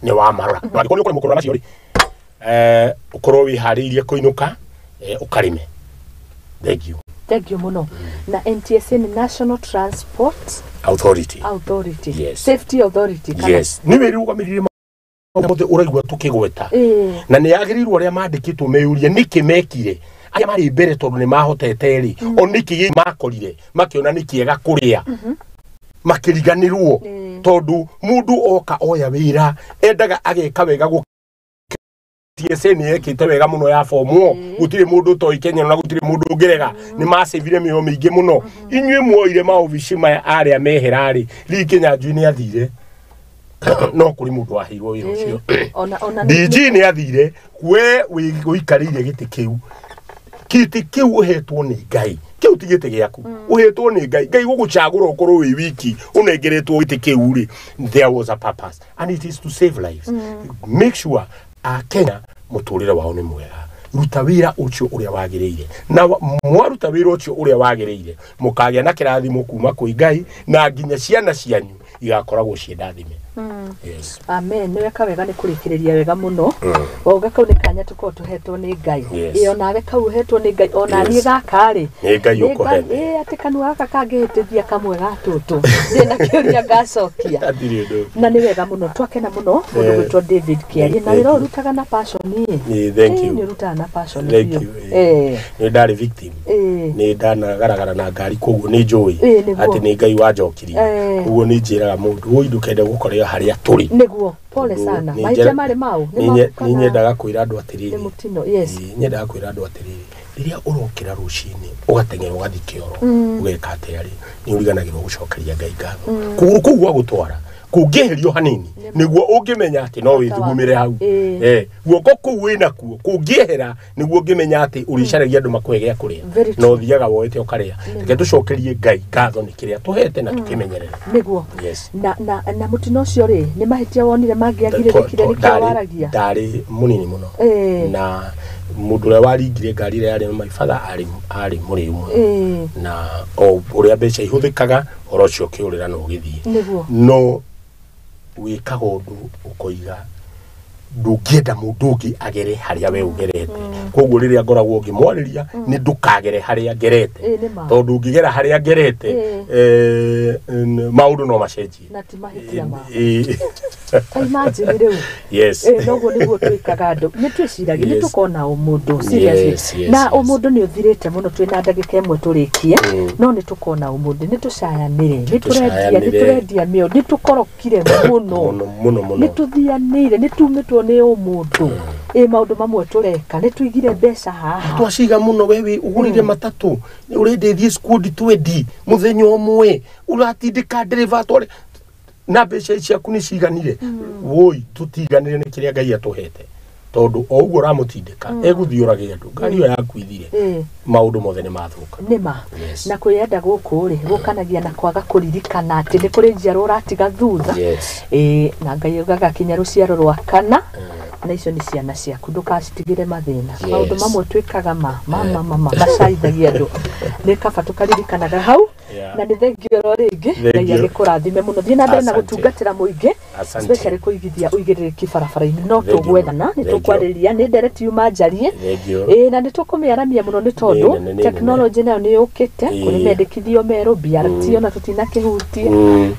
nĩ wa marora. Angĩkorwo nĩ ũkũremwo kũrora macio rĩ, ũkorwo wĩharĩirie kũinũka, ũkarĩme. Thank you. Thank you mũno. Na NTSA nĩ National Transport Authority. Authority. Yes. Safety Authority kana? Yes, nĩ wĩrũgamĩrĩire mothe ũraigua tũkĩgweta. Na nĩ yagĩrĩirwo arĩa mandĩkĩtwo meyũrie nĩkĩ mekire arĩa marĩ mbere, tondũ nĩ mahotete rĩ, o nĩkĩ makorire makĩona nĩ kĩega kũrĩa makĩriganĩrwo, tondũ mũndũ oka oya wĩra endaga ageka wega. Gũ TSA nĩ yekĩte wega mũno ya form 1, gũtirĩ mũndũ ũtoĩ Kenya na gũtirĩ mũndũ ũngĩrega, nĩ macĩvire mĩoyo mĩingĩ mũno. Inyuĩ muoire maobici maya arĩa mehera rĩ, Lee Kinyanjui nĩ athire, no kũrĩ mũndũ waheirwo wĩra ũcio. Ona DG nĩ athire, we wĩikarĩire gĩtĩ kĩu. Kĩtĩ kĩu ũhetwo nĩ Ngai, kĩu ti gĩtĩ gĩaku, ũhetwo nĩ Ngai. Ngai gũgũcagũra ũkorwo wĩ wiki ũnengeretwo gĩtĩ kĩu rĩ, there was a purpose and it is to save lives. Make sure a Kenya mũtũrĩre wao nĩ mwega. Ruta wĩra ũcio ũrĩa wagĩrĩire, na mwaruta wĩra ũcio ũrĩa wagĩrĩire, mũkagĩa na kĩrathimo kuma kwĩ Ngai, na nginya ciana cianyu igakoragwo ciĩ ndathime. Yes. Amen. Nĩ weka wega nĩ kũrĩkĩrĩria wega mũno. Wauga kau nĩ kanya tũkorwo tũhetwo nĩ Ngai. Yes. Ĩ onawe kau ũhetwo nĩ Ngai, ona niĩ gaka rĩ, Nĩ Ngai ũkũhete. Ĩ atĩ kanua gaka kangĩhĩtithia kamwe ga tũtũ, ndĩ na kĩũria ngacokia. Hatirĩ ũndũ. Na nĩ wega mũno, twakena mũno mũndũ gwĩtwo David Kĩarie, na Thank wĩra you. ũrutaga na passion ĩ. Thank you. Nĩ ũrutaga na passion Thank biũ. you. Nĩ ndarĩ victim, nĩ ndanagaragara na ngari, koguo nĩ njũĩ atĩ nĩ Ngai wanjokirie. Koguo nĩ njĩraga mũndũ ũi ndũkende gũkorera harĩa tũrĩ. Nĩguo, pole Tondũ sana. nĩ Mahĩtia marĩ mau nĩ nĩ mau nĩ kana nyendaga kwĩra andũ nĩ atĩrĩrĩ, mũtino? Yes. Nyendaga kwĩra andũ atĩrĩrĩ, rĩrĩa ũrokĩra rũcinĩ ũgateng'era ũgathiĩ kĩoro ũgeka atĩa rĩ, nĩ ũriganagĩrwo gũcokeria Ngai ngatho. Kũgũrũ kũu gwa gũtwara kũngĩeherio hanini nĩguo ũngĩmenya atĩ no wĩthugumĩre hau. Guoko kũu wĩnakuo kũngĩehera nĩguo ũngĩmenya atĩ ũrĩcaragia andũ makũhe gĩa kũrĩa, Very na ũthiaga woete ũkarĩa. Reke tũcokerie Ngai ngatho nĩ kĩrĩa tũhete na tũkĩmenyerere. Nĩguo. Yes. Na mũtino ũcio rĩ, nĩ mahĩtia wonire mangĩagirĩrĩkire, nĩkĩo waragia? Ndarĩ mũnini mũno, na mũndũ ũrĩa waringire ngari ĩrĩa yarĩ na my father arĩ mũrĩu mũno, na o ũrĩa mbeca ihũthĩkaga ũhoro ũcio ũkĩũrĩra na ũgĩthiĩ. No wĩkaga ũndũ ũkoiga ndũngĩenda mũndũ ũngĩ agere harĩa we ũgerete. Koguo rĩrĩa ngoragwo ngĩmwarĩria nĩ ndũkagere harĩa ngerete, Ĩ, nĩ ma. tondũ ũngĩgera harĩa ngerete, maũndũ no macenjie. Na ti mahĩtia ma Ta imagine rĩu. Yes. Noguo nĩguo twĩkaga andũ, nĩ twĩciragia nĩ tũkona ũmũndũ seriously. Na ũmũndũ nĩ ũthirĩte mũno, twĩna ndagĩka 1 tũrĩkie, no nĩ tũkona ũmũndũ, nĩ tũcayanĩre, nĩ tũrendia, nĩ Tũcayanĩre. tũrendia mĩo, nĩ tũkorokire mũno. Mũno mũno mũno. Nĩ tũthianĩire, nĩ tumĩtwo nĩ ũmũndũ. Ĩ maũndũ mamwe tũreka, nĩ tũigire mbeca haha. Twaciga mũno. We wĩ ũgũrire matatũ, ũrenda ĩthiĩ squad twendi mũthenya ũmwe, ũratindĩka ndereba atware na mbeca ciaku nĩ ciganire. Woi, tũtiganire nĩ kĩrĩa Ngai atũhete. Tondũ o ũguo ũramũtindĩka egũthiĩ ũrage andũ, ngari ĩyo yaku ithire, maũndũ mothe nĩ mathũka. Nĩma. Na kwĩyenda gũkũ rĩ gũkanagia na kwaga kũririkana atĩ nĩ kũrĩ njiarwa ũratiga thutha. Ĩĩ, na Ngai augaga kinya rũciaro rwa kana, na icio nĩ ciana ciaku, ndũkacitigĩre mathĩna. Maũndũ mamwe twĩkaga ma ma ma ma ma macaithagia andũ, nĩ kaba tũkaririkanaga hau. Na nĩ thengio oro rĩngĩ. Ngai Thank you. agĩkũrathime mũno, thiĩ na mbere na Asante. gũtungatĩra mũingĩ, Asante. especially kũigithia ũigĩrĩrĩki barabara-inĩ. No Thank you. tũgwethana nĩ Thank you. tũkwarĩrĩria, nĩ ndereti yuma njarie. Thank you. Ĩĩ, na nĩ tũkũmĩaramia mũno nĩ tondũ Nĩ nene, nĩ nene. tekinoronjĩ nayo nĩ yũkĩte, kũrĩ mendekithio merũ BRT ona tũtinakĩhutia.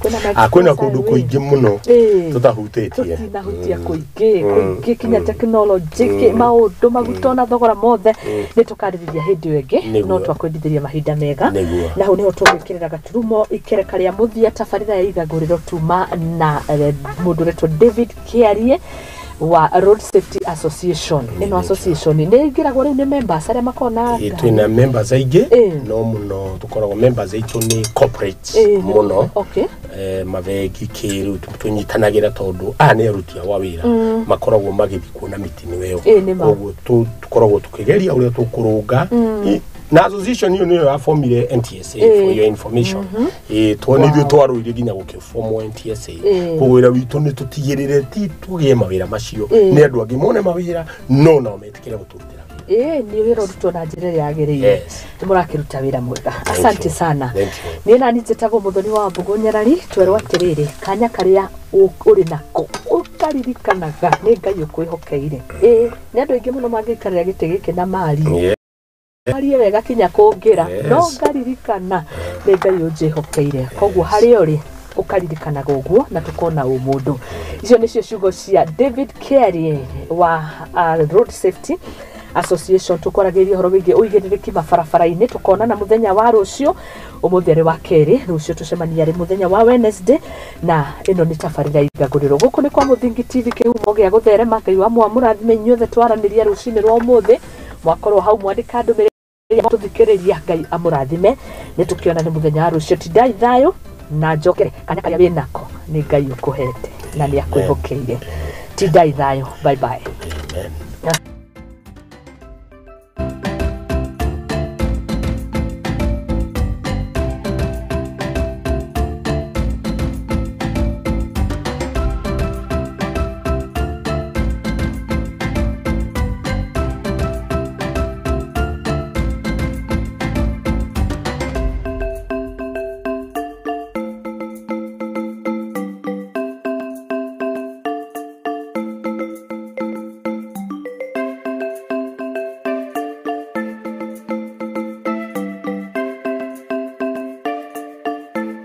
Kwĩna Ah, kwĩna express kũndũ highway. kũingĩ mũno tũtahutĩtie. Tũtinahutia kũingĩ kũingĩ, kinya tekinoronjĩ maũndũ maguta ona thogora mothe nĩ tũkarĩrĩria hĩndĩ ĩyo ĩngĩ. No twakwendithĩria mahinda mega. Na hau nĩho tũgwĩkĩrĩra gaturumo ikereka rĩa mũthia tabarĩra ya igagũrĩro tuma na mũndũ ũretwo David Kĩarie wa Road Safety Association. Ĩno association nĩ ĩingĩragwo rĩu nĩ members arĩa makoragwo na Ĩ, twĩna members aingĩ, no mũno tũkoragwo members aitũ nĩ corporates mũno. Mabengi kĩrĩu tũnyitanagĩra tondũ aya nĩ aruti a wĩra makoragwo magĩthiĩ kuona mĩtino ĩyo. Ĩ, nĩ ma. Koguo tũkoragwo tũkĩgeria ũrĩa tũkũrũnga. Na association ĩyo nĩyo yabomire NTSA, for your information. Ĩ, tondũ nĩ ithuĩ twarũire nginya gũkĩbomwo NTSA. Koguo wĩra witũ nĩ tũtigĩrĩre ti tũgĩe mawĩra macio, nĩ andũ angĩ mone mawĩra, no nao metĩkĩre gũtũrutĩra wĩra. Ĩĩ, nĩ wĩra ũrutwo na njĩra ĩrĩa yagĩrĩire. Nĩ mũrakĩruta wĩra mwega. Asante you. sana. Thank you. Niĩ nani njĩtagwo Mũthoni wa Mbũgũ Nyarari. Twerwo atĩrĩrĩ, kanya karĩa ũrĩ nako ũkaririkanaga nĩ Ngai ũkwĩhokeire. Ĩĩ, nĩ andũ aingĩ mũno mangĩikarĩra gĩtĩ gĩkĩ na mari marie wega kinya kũngĩra, no ngaririkana nĩ Ngai ũnjĩhokeire. Koguo harĩa ũrĩ ũkaririkanaga ũguo na tũkona ũmũndũ. Icio nĩcio ciugo cia David Carey wa Road Safety Association. Tũkwaragĩria ũhoro wĩgiĩ ũigĩrĩrĩki mabarabara-inĩ. Tũkonana mũthenya wa rũciũ, ũmũthĩ arĩ wa kerĩ, rũciũ tũcemania arĩ mũthenya wa Wednesday, na ĩno nĩ tabarĩra igagũrĩrwo. Gũkũ nĩ kwa Mũthingi TV, kĩhumo gĩa gũtherema. Ngai wa mwamũrathime inyuothe twaranĩria rũcinĩ rwa ũmũthĩ, mwakorwo hau mwandĩka ndũmĩrĩri, tũthikĩrĩria. Ngai amũrathime, nĩ tũkĩona nĩ mũthenya wa rũciũ. Tindai thayũ na njokere kanya karĩa wĩnako nĩ Ngai ũkũhete na nĩ akwĩhokeire. Tindai thayũ, bye bye. Amen.